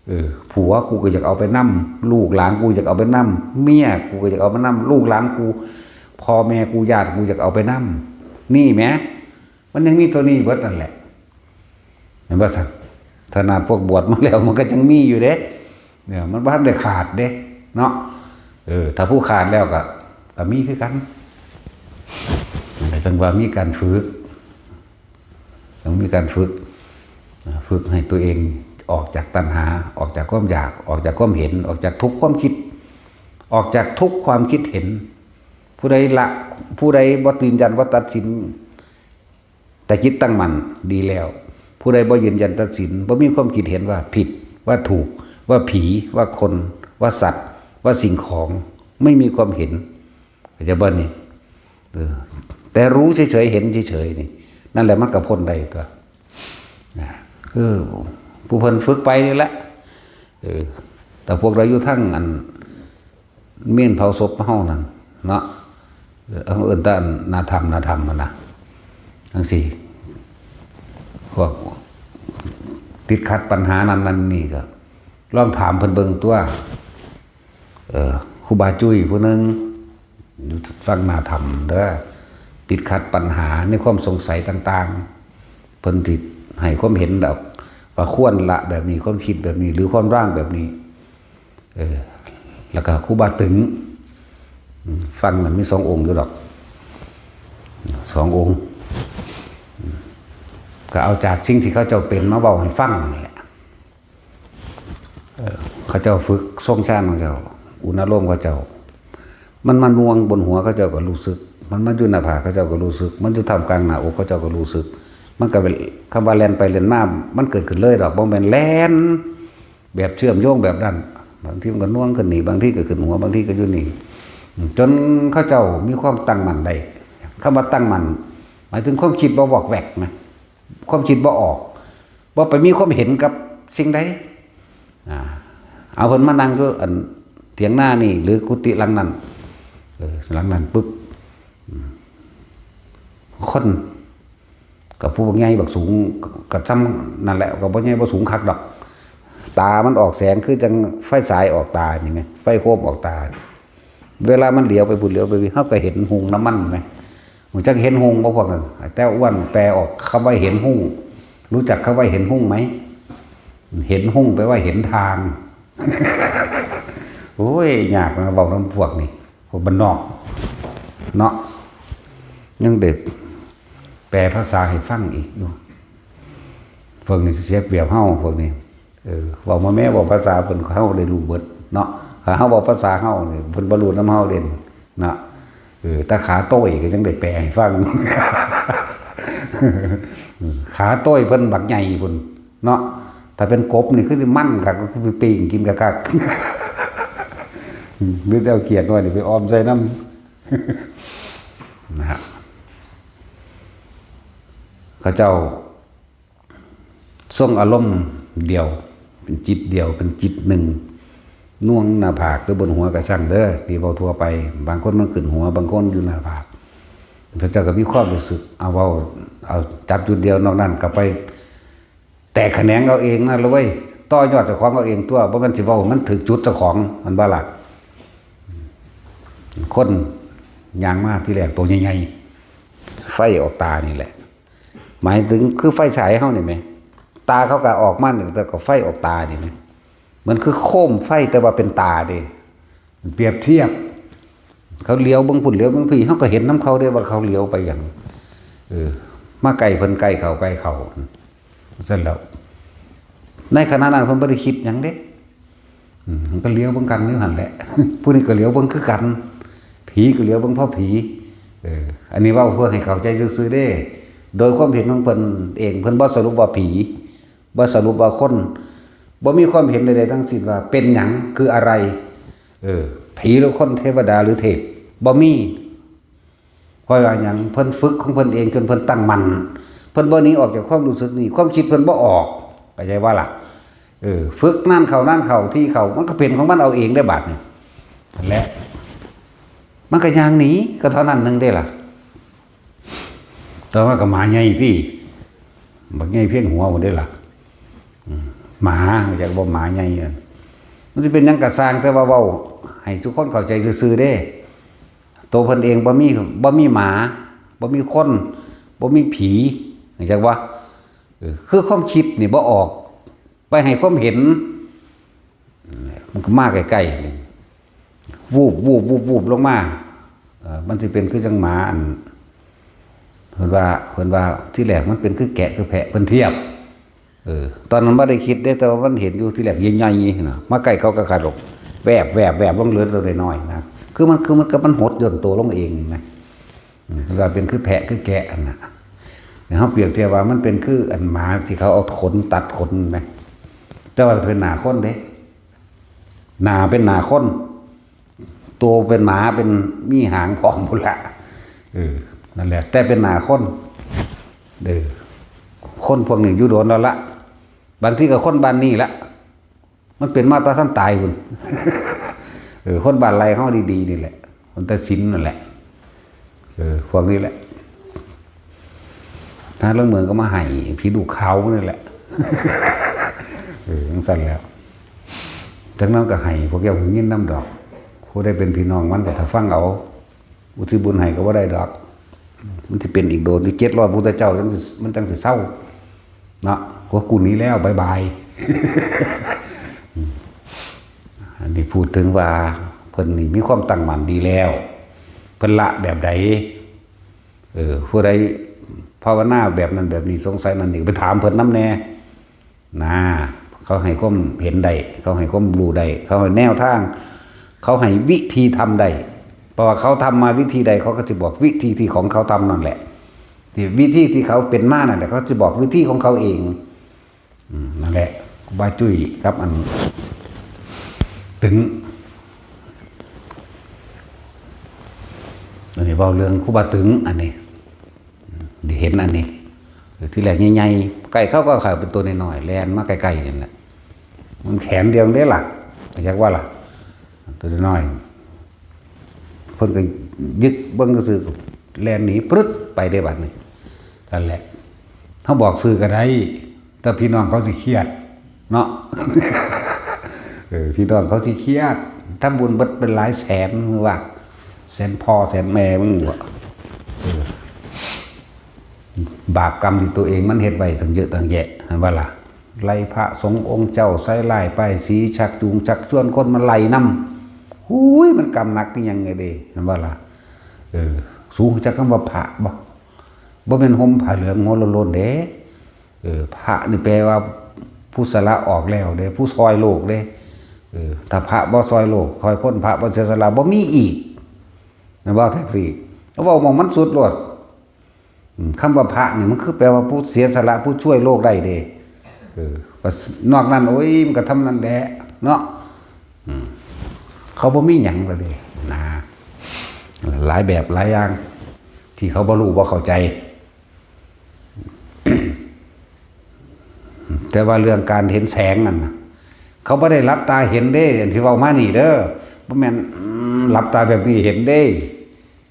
เออ ผัวกูก็อยากเอาไปนำ ลูกหลานกูอยากเอาไปนำ เมียกูก็อยากเอาไปนำ ลูกหลานกู พ่อแม่กู ญาติกูอยากเอาไปนำ นี่แหม มันยังมีตัวนี้เบิดนั่นแหละ เห็นบ่ซั่น? ถ้านาพวกบวชมาแล้วมันก็ยังมีอยู่เด้ เนี่ย มันบ่ทันได้ขาดเด้ เนาะ เออ ถ้าผู้ขาดแล้วก็ ก็มีคือกัน นั่นแหละ จั่งว่ามีการฝึก ต้องมีการฝึก อ่า ฝึกให้ตัวเองออกจากตัณหา ออกจากความอยาก ออกจากความเห็น ออกจากทุกข์ความคิด ออกจากทุกข์ความคิดเห็น ผู้ใดละ ผู้ใดบ่ยืนยัน บ่ตัดสิน แต่จิตตั้งมั่นดีแล้ว ผู้ใดบ่ยืนยันตัดสิน บ่มีความคิดเห็นว่าผิด ว่าถูก ว่าผี ว่าคน ว่าสัตว์ ว่าสิ่งของ ไม่มีความเห็น เข้าใจบ่นี่? เออ แต่รู้เฉยๆ เห็นเฉยๆ นี่ นั่นแหละมันก็พ้นได้ตั๊ว นะ คือผู้เพิ่นฝึกไปนี่แหละ เออ แต่พวกเราอยู่ทางอัน เมนเผาศพเฮานั่นเนาะ เออ เอิ้นแต่หน้าถ้ำ หน้าถ้ำหั่นนะ จั่งซี้ พวกติดขัดปัญหานั่นนั่นนี่ก็ ลองถามเพิ่นเบิ่งตั๊ว เออ ครูบาจุ้ยผู้หนึ่ง อยู่ฟังหน้าถ้ำเด้อ ติดขัดปัญหาในความสงสัยต่างๆ เพิ่นสิให้ความเห็นดอก ว่าควรละแบบนี้ ความคิดแบบนี้ หรือควรวางแบบนี้ เออ แล้วก็ครูบาตึง อืม ฟังนั่นมีสององค์อยู่ดอก สององค์ อืม ก็เอาจากสิ่งที่เขาเจ้าเป็นมาเว้าให้ฟังนั่นแหละ เออ เขาเจ้าฝึกทรงฌานของเจ้า อุณาโลมเขาเจ้า มันมาน่วงบนหัวเขาเจ้าก็รู้สึก มันมาอยู่หน้าผากเขาเจ้าก็รู้สึก มันอยู่ท่ามกลางหน้าอกเขาเจ้าก็รู้สึก มันก็เป็น คำว่าแล่นไปแล่นมา มันเกิดขึ้นเลยดอก บ่แม่นแล่นแบบเชื่อมโยงแบบนั้น บางทีมันก็น่วงขึ้นนี่ บางทีก็ขึ้นหัว บางทีก็อยู่นี่ จนเขาเจ้ามีความตั้งมั่นได้ คำว่าตั้งมั่น หมายถึงความคิดบ่วอกแวกนะ ความคิดบ่ออก บ่ไปมีความเห็นกับสิ่งใด อ่า เอาเพิ่นมานั่งอยู่อันเถียงนานี่ หรือกุฏิหลังนั้น เออ หลังนั้นปุ๊บ อืม คน ก็ผู้บักใหญ่บักสูง ก็ ก็ซ่ำนั่นแหละ ก็บ่ใหญ่บ่สูงคักดอก ตามันออกแสงคือจั่งไฟฉายออกตานี่แหม ไฟโคมออกตา เวลามันเหลียวไปพุ้นเหลียวไปพี้ เฮาก็เห็นฮุ่งนำมันแหม ฮู้จักเห็นฮุ่งบ่พวกนั้น? แต่อ้วนแปลออกคำว่าเห็นฮุ่ง รู้จักคำว่าเห็นฮุ่งไหม? เห็นฮุ่งแปลว่าเห็นทาง โอ้ย ยากนะ เว้านำพวกนี้ พวกบ้านนอก เนาะ ยังได้แปลภาษาให้ฟังอีกอยู่ พวกนี้เสียเปรียบเฮา พวกนี้ เออ เว้ามาแม้ เว้าภาษาเพิ่น เฮาได้รู้เบิดเนาะ ถ้าเฮาเว้าภาษาเฮานี่ เพิ่นบ่รู้นำเฮาเด้เนาะ เออ แต่ขาโต้ยก็ยังได้แปลให้ฟัง ขาโต้ยเพิ่นบักใหญ่พุ้นเนาะ ถ้าเป็นกบนี่คือสิมันคัก คือสิปิ้งกินคักๆ หรือจะเอาเขียดน้อยนี่ไปออมใส่นำ นะฮะ เขาเจ้า ทรงอารมณ์เดียว เป็นจิตเดียว เป็นจิตหนึ่ง น่วงหน้าผากหรือบนหัวก็ช่างเด้อ ที่เว้าทั่วไป บางคนมันขึ้นหัว บางคนอยู่หน้าผาก เขาเจ้าก็มีความรู้สึก เอาเว้า เอาจับจุดเดียว นอกนั้นก็ไปแตกแขนงเอาเองนะลูกเว้ย ต่อยอดเจ้าของเอาเองตั๊ว บ่แม่นสิเว้ามันถืกจุดเจ้าของ แม่นบ่ล่ะ? คนย่างมาทีแรกโตใหญ่ๆ ไฟออกตานี่แหละ หมายถึงคือไฟฉายเฮานี่แหม ตาเขาก็ออกมานี่ แต่ก็ไฟออกตานี่แหม มันคือโคมไฟแต่ว่าเป็นตาเด้ เปรียบเทียบ เขาเหลียวเบิ่งพุ้นเหลียวเบิ่งพี้ เฮาก็เห็นนำเขาเด้ว่าเขาเหลียวไปหยัง เออ มาใกล้เพิ่นใกล้เขาใกล้เขา ซั่นแล้ว ในขณะนั้นเพิ่นบ่ได้คิดหยังเด้ อืม มันก็เหลียวเบิ่งกันอยู่หั่นแหละ ผู้นี้ก็เหลียวเบิ่งคือกัน ผีก็เหลียวเบิ่งเพราะผี เออ อันนี้เว้าเพื่อให้เข้าใจซื่อๆเด้ โดยความเห็นของเพิ่นเอง เพิ่นบ่สรุปว่าผี บ่สรุปว่าคน บ่มีความเห็นใดๆทั้งสิ้นว่าเป็นหยัง คืออะไร เออ ผีหรือคน เทวดาหรือเทพ บ่มี เพราะว่าหยัง เพิ่นฝึกของเพิ่นเองจนเพิ่นตั้งมั่น เพิ่นบ่หนีออกจากความรู้สึกนี้ ความคิดเพิ่นบ่ออก เข้าใจบ่ล่ะ เออ ฝึกนานเข้านานเข้า ทีเข้า มันก็เป็นของมันเอาเองได้บาดนี้ นั่นแหละ มันก็ย่างหนี ก็เท่านั้นหนึ่งเด้ล่ะ แต่ว่าก็หมาใหญ่ติ บักใหญ่เพียงหัวพุ้นเด้ล่ะ อืม หมา จักบ่หมาใหญ่อะ มันสิเป็นหยังก็ซ่าง แต่ว่าเว้าให้ทุกคนเข้าใจซื่อๆเด้ ตัวเพิ่นเองบ่มี บ่มีหมา บ่มีคน บ่มีผี จักว่า เออ คือความคิดนี่บ่ออก ไปให้ความเห็น มันก็มาใกล้ๆ นี่ วูบ วูบ วูบ วูบลงมา เอ่อ มันสิเป็นคือจังหมาอัน เพิ่นว่า เพิ่นว่าทีแรกมันเป็นคือแกะคือแพะ เพิ่นเทียบ เออ ตอนนั้นบ่ได้คิดเด้ แต่ว่ามันเห็นอยู่ทีแรกใหญ่ๆ นะ มาใกล้เขาก็ขาดลง แวบ แวบ แวบ ลงเหลือตัวน้อยๆ นะ คือมัน คือมันก็มันหดย่นตัวลงเองนะ อืม ก็เป็นคือแพะคือแกะอันน่ะ เฮาเปรียบเทียบว่ามันเป็นคืออันหมาที่เขาเอาขนตัดขนแหม แต่ว่าเป็นหน้าคนเด้ หน้าเป็นหน้าคน ตัวเป็นหมาเป็นมีหางพร้อมพุ้นละ เออ นั่นแหละ แต่เป็นหน้าคน เด้อ คนพวกนี้อยู่โดนแล้วละ บางทีก็คนบ้านนี้ละ มันเป็นมาแต่ทันตายพุ้น เออ คนบ้านไรเฮาดีๆนี่แหละ คนแต่สินนั่นแหละ เออ พวกนี้แหละ ถ้าเรื่องเมืองก็มาให้ผีดูขาวนี่แหละ เออ จังซั่นแล้ว จังนั้นก็ให้พวกเจ้าหูยินนำดอก ผู้ใดเป็นพี่น้องมันก็ถ้าฟังเอา อุทิศบุญให้ก็บ่ได้ดอก มันสิเป็นอีกโดน อยู่เจ็ดร้อยพุทธเจ้าจังสิ มันจังสิเซา เนาะ พวกกูหนีแล้ว บ๊ายบาย อันนี้พูดถึงว่าเพิ่นนี่มีความตั้งมั่นดีแล้ว เพิ่นละแบบใด เออ ผู้ใดภาวนาแบบนั้นแบบนี้ สงสัยนั่นนี่ ไปถามเพิ่นนำแหน่ นะ เขาให้ความเห็นได้ เขาให้ความรู้ได้ เขาให้แนวทาง เขาให้วิธีทำได้ เพราะว่าเขาทำมาวิธีใด เขาก็สิบอกวิธีที่ของเขาทำนั่นแหละ ที่วิธีที่เขาเป็นมานั่นแหละ เขาสิบอกวิธีของเขาเอง อืม นั่นแหละ ครูบาจุ้ยกับอันตึง อันนี้เว้าเรื่องครูบาตึง อันนี้ ได้เห็นอันนี้ เออ ทีแรกใหญ่ๆ ใกล้เขาก็เข้าเป็นตัวน้อยๆ แล่นมาใกล้ๆ นี่แหละ มันแขนเดียวเด้ล่ะ จักว่าล่ะ ตัวน้อย เพิ่นก็ยึกเบิ่งซื่อๆ แล่นหนีปรึ๊ดไปเด้บัดนี้ นั่นแหละ เฮาบอกซื่อก็ได้ แต่พี่น้องเขาสิเครียด เนาะ เออ พี่น้องเขาสิเครียด ทำบุญเบิดเป็นหลายแสน มึงว่า แสนพ่อแสนแม่มึงว่า เออ บาปกรรมที่ตัวเองมันเฮ็ดไว้ตั้งเยอะตั้งแยะ หั้นบ่ล่ะ ไล่พระสงฆ์องค์เจ้า ใส่ร้ายป้ายสี ชักจูงชักชวนคนมาไล่นำ หูย มันกรรมหนักคือหยังไงเด้ หั้นบ่ล่ะ เออ สูงจักคำว่าพระบ่ บ่แม่นห่มผ้าเหลืองหัวโล้นๆเด้ เออ พระนี่แปลว่าผู้สละออกแล้วเด้ ผู้ซอยโลกเด้ เออ ถ้าพระบ่ซอยโลก ซอยคน พระบ่เสียสละ บ่มีอีก แม่นบ่ แท็กซี่ เอาเว้าหม่องมันสุดโลด อืม คำว่าพระนี่มันคือแปลว่าผู้เสียสละ ผู้ช่วยโลกได้เด้ เออ นอกนั้น โอ้ย มันก็ทำนั่นแหละ เนาะ อืม เขาบ่มีหยังแล้วเด้ นะ หลายแบบหลายอย่าง ที่เขาบ่รู้บ่เข้าใจ แต่ว่าเรื่องการเห็นแสงนั่นน่ะ เขาบ่ได้หลับตาเห็นเด้ อันที่เว้ามานี่เด้อ บ่แม่น อืม หลับตาแบบนี้เห็นเด้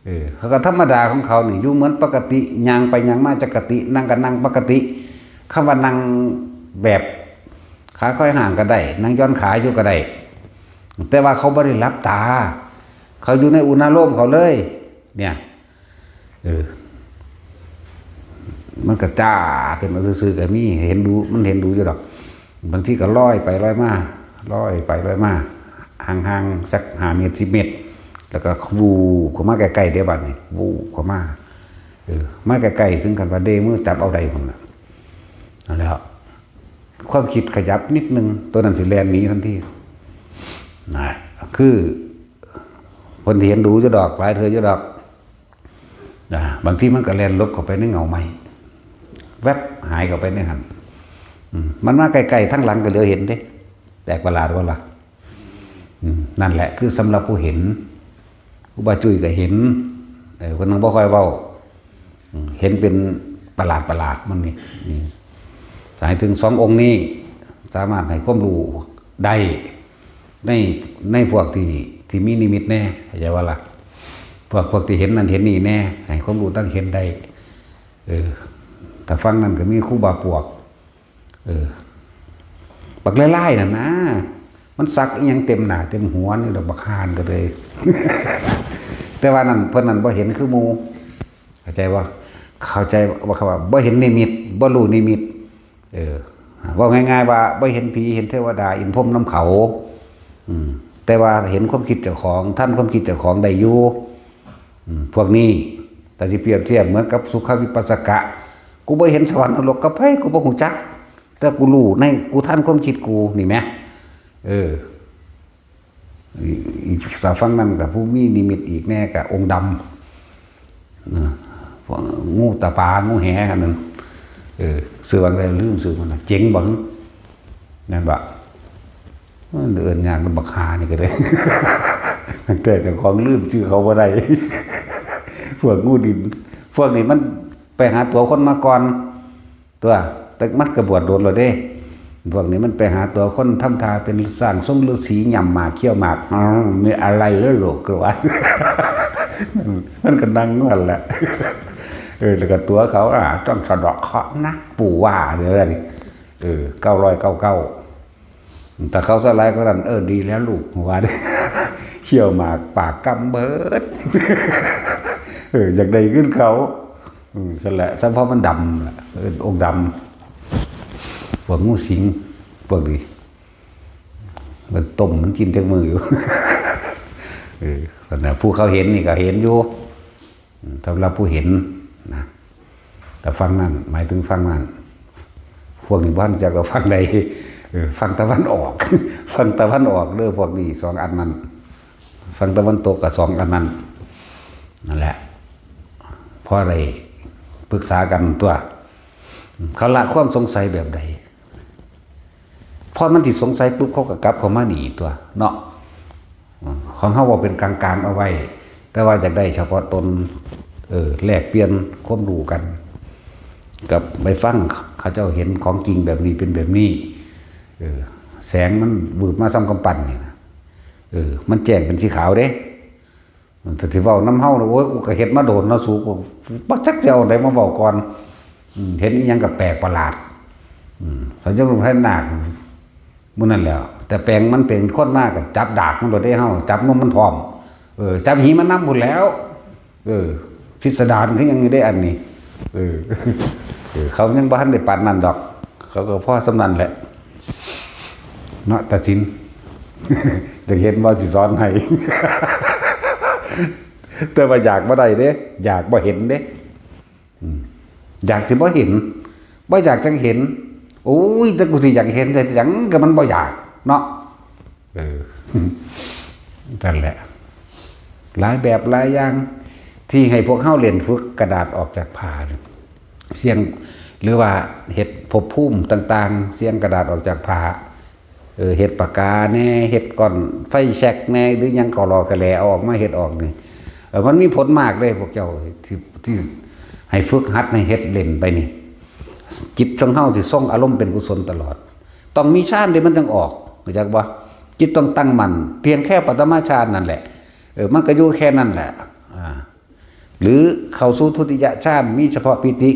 เออ เขาก็ธรรมดาของเขานี่ อยู่เหมือนปกติ ย่างไปย่างมาจักกะติ นั่งก็นั่งปกติ คำว่านั่งแบบขาค่อยห่างก็ได้ นั่งหย่อนขาอยู่ก็ได้ แต่ว่าเขาบ่ได้หลับตา เขาอยู่ในอุณาโลมเขาเลย เนี่ย เออ มันก็จ้าขึ้นมาซื่อๆก็มี เห็นดู มันเห็นดูอยู่ดอก บางทีก็ลอยไปลอยมา ลอยไปลอยมา ห่างๆสักห้าเมตร สิบเมตร แล้วก็ วูบเข้ามาใกล้ๆเด้ บัดนี้ วูบเข้ามา เออ มาใกล้ๆ ถึงกันว่าเด้มือจับเอาได้พุ่นน่ะ นั่นแหละ ความคิดขยับนิดนึง ตัวนั้นสิแล่นหนีทันที นะ คือ เพิ่นเห็นดูอยู่ดอก หลายเทื่ออยู่ดอก นะ บางทีมันก็แล่นหลบเข้าไปในเงาไม้ แวบหายเข้าไปในหั่น อืม มันมาใกล้ๆ ทางหลังก็เหลียวเห็นเด้ แปลกประหลาดบ่ล่ะ อืม นั่นแหละ คือสำหรับผู้เห็น ครูบาจุ้ยก็เห็น เออ เพิ่นยังบ่ค่อยเว้า อืม เห็นเป็นประหลาดๆ มันนี่ นี่ หมายถึงสององค์นี้ สามารถให้ความรู้ได้ ใน ในพวกที่ ที่มีนิมิตแน่ เข้าใจบ่ล่ะ พวก พวกที่เห็นนั่นเห็นนี่แน่ ให้ความรู้ทั้งเห็นได้ เออ ถ้าฟังนั่นก็มีครูบาปวก เออ บักหลายๆนั่นนะ มันสักอิหยังเต็มหน้าเต็มหัวนี่ดอก บักห่านก็เลย แต่ว่านั่น เพิ่นนั่นบ่เห็นคือหมู่ เข้าใจบ่ เข้าใจว่า คำว่าบ่เห็นนิมิต บ่รู้นิมิต เออ เว้าง่ายๆว่าบ่เห็นผี เห็นเทวดา อินทร์พรหมนำเขา อืม แต่ว่าเห็นความคิดเจ้าของ ทันความคิดเจ้าของได้อยู่ อืม พวกนี้ ถ้าสิเปรียบเทียบเหมือนกับสุขวิปัสสกะ กูบ่เห็นสวรรค์นรกกับไผ กูบ่ฮู้จัก แต่กูรู้ใน กูทันความคิดกู นี่แหม เออ อีก อีก ถ้าฟังนั่นก็ผู้มีนิมิตอีกแน่ก็องค์ดำ นะ พวกงูตาปา งูแหอันนั้น เออ ชื่อว่าอะไร ลืมชื่อมันนะ เจ๋งบ่ แม่นบ่ มันเอิ้นยากนำ บักห่านี่ก็ได้ แต่เจ้าของลืมชื่อเขาบ่ได้ พวกงูดิน พวกนี้มันไปหาตั๋วคนมาก่อน ตั๋ว แต่มันก็บวชโดนแล้วเด้ พวกนี้มันไปหาตั๋วคน ทำท่าเป็นสร้างทรงฤาษี หย่ำหมากเคี้ยวหมาก "อ้าว มีอะไรเหรอลูก" ก็ว่า มันก็นั่งอยู่หั่นแหละ เออ แล้วก็ตั๋วเขา "อ่า ต้องสะเดาะเคราะห์นะ ปู่ว่า" เด้อนี่ เออ เก้าร้อยเก้าเก้า แต่เขาสลายเขานั่น "เออ ดีแล้วลูก" ว่าเด้ เคี้ยวหมากปากกำเบิด เออ อยากได้เงินเขา อืม ซั่นแหละ สำเพราะมันดำล่ะ เอิ้นองค์ดำ พวกงูสิง พวกนี้ มันต้มมันกินจักมื้ออยู่ เออ นั่นน่ะ ผู้เขาเห็นนี่ก็เห็นอยู่ อืม สำหรับผู้เห็นนะ แต่ฟังนั่น หมายถึงฟังนั่น พวกนี้บ่ทันจักว่าฟังใด เออ ฟังตะวันออก ฟังตะวันออกเด้อ พวกนี้ สองอันนั้น ฟังตะวันตกกับสองอันนั้น นั่นแหละ พอได้ปรึกษากันตัว เขาละความสงสัยแบบใด พอมันสิสงสัยปุ๊บ เขาก็กลับเข้ามานี่ตัวเนาะ ของเฮาว่าเป็นกลางๆเอาไว้ แต่ว่าอยากได้เฉพาะตน เออ แลกเปลี่ยนความรู้กัน กับไปฟังเขาเจ้าเห็นของจริงแบบนี้เป็นแบบนี้ เออ แสงมันวืบมาส่ำกำปั้นนี่นะ เออ มันแจ้งเป็นสีขาวเด้ แต่สิเว้านำเฮาน่ะ โอ้ย กูก็เฮ็ดมาโดนเนาะสู กูบ่จักสิเอาอันใดมาเว้าก่อน อืม เห็นอีหยังก็แปลกประหลาด อืม เขาจั่งเห็นนาคมื้อนั้นแหล้ว แต่แปลงมันเป็นคนมาก็จับดากมันโลดเด้เฮา จับนมมันพร้อม เออ จับหีมันนำพุ้นแหล้ว เออ พิสดารคือหยังอยู่เด้อันนี้ เออ เออ เขายังบ่ทันได้ปานนั้นดอก เขาก็พอส่ำนั้นแหละ เนาะ ตาสิน อยากเห็นบ่สิสอนให้ แต่ว่าอยากบ่ได้เด้ อยากบ่เห็นเด้ อืม อยากสิบ่เห็น บ่อยากจั่งเห็น โอ้ย แต่กูสิอยากเห็นได้หยัง ก็มันบ่อยากเนาะ เออ นั่นแหละ หลายแบบหลายอย่าง ที่ให้พวกเฮาเล่นฝึกกระดาษออกจากผ้าเนี่ย เสี่ยง หรือว่าเฮ็ดภพภูมิต่างๆ เสี่ยงกระดาษออกจากผ้า เออ เฮ็ดปากกาแหน่ เฮ็ดก้อนไฟแช็กแหน่ หรือหยังก็หล่อก็แหล่เอาออกมาเฮ็ดออกนี่ เออ มันมีผลมากเลยพวกเจ้า ที่ ที่ให้ฝึกหัดให้เฮ็ดเล่นไปนี่ จิตของเฮาสิทรงอารมณ์เป็นกุศลตลอด ต้องมีฌานเด้มันจั่งออก เข้าใจบ่ จิตต้องตั้งมั่น เพียงแค่ปฐมฌานนั่นแหละ เออ มันก็อยู่แค่นั้นแหละ อ่า หรือเข้าสู่ทุติยฌาน มีเฉพาะปีติ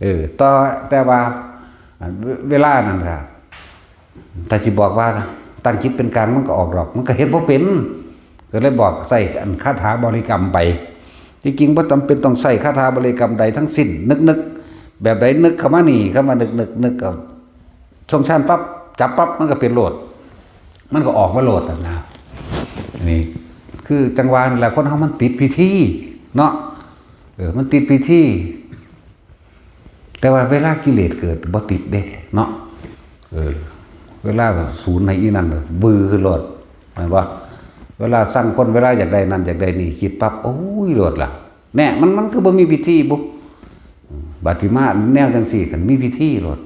เออ ต่อ แต่ว่า อ่า เว- เวลานั้นก็ ถ้าสิบอกว่าตั้งจิตเป็นกลางมันก็ออกดอก มันก็เฮ็ดบ่เป็น ก็เลยบอกใช้อันคาถาบริกรรมไป ที่จริงบ่จำเป็นต้องใช้คาถาบริกรรมใดทั้งสิ้น นึกๆ แบบใดนึกเข้ามานี่ เข้ามานึกนึกนึกกับทรงชาติปั๊บ จับปั๊บ มันก็เป็นโลด มันก็ออกมาโลดนะ นี่ คือจังหวะนี่แหละ คนเฮามันติดพิธีเนาะ เออ มันติดพิธี แต่ว่าเวลากิเลสเกิดบ่ติดเด้เนาะ เออ เวลาแบบศูนย์ในอีนั่น บือขึ้นโลด แม่นบ่ เวลาสั่งคน เวลาอยากได้นั่นอยากได้นี่ คิดปั๊บ โอ้ย โลดล่ะ แน่ มัน มันคือบ่มีพิธีบุ บาดสิมาแนวจังซี่ คันมีพิธีโลด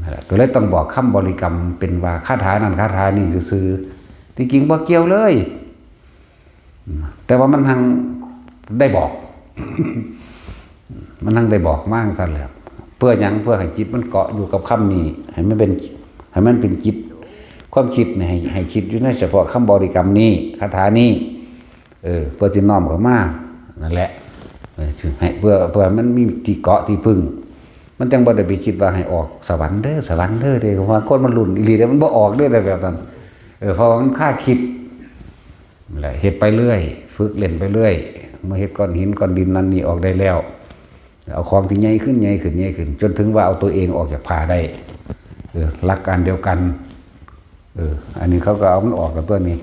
นั่นแหละ ก็เลยต้องบอกคำบริกรรม เป็นว่าคาถานั่นคาถานี่ซื่อๆ ที่จริงบ่เกี่ยวเลย แต่ว่ามันหังได้บอก มันหังได้บอกมาจั่งซั่นแหละ เพื่อหยัง เพื่อให้จิตมันเกาะอยู่กับคำนี้ ให้มันเป็น ให้มันเป็นจิต ความคิดนี่ให้ ให้คิดอยู่ในเฉพาะคำบริกรรมนี้ คาถานี้ เออ เพื่อสิน้อมเข้ามา นั่นแหละ เออ สิให้ เพื่อ เพื่อมันมีที่เกาะที่พึ่ง มันจังบ่ได้ไปคิดว่าให้ออกสวรรค์เด้อ สวรรค์เด้อเด้ เพราะว่าคนมันรุ่นอีหลีเด้ มันบ่ออกเด้อ แบบนั้น เออ เพราะว่ามันคาคิด นั่นแหละ เฮ็ดไปเรื่อย ฝึกเล่นไปเรื่อย เมื่อเฮ็ดก้อนหินก้อนดินนั่นนี่ออกได้แล้ว เอาของที่ใหญ่ขึ้น ใหญ่ขึ้น ใหญ่ขึ้น จนถึงว่าเอาตัวเองออกจากผ้าได้ เออ หลักการเดียวกัน เออ อันนี้เขาก็เอามันออกกับตัวนี้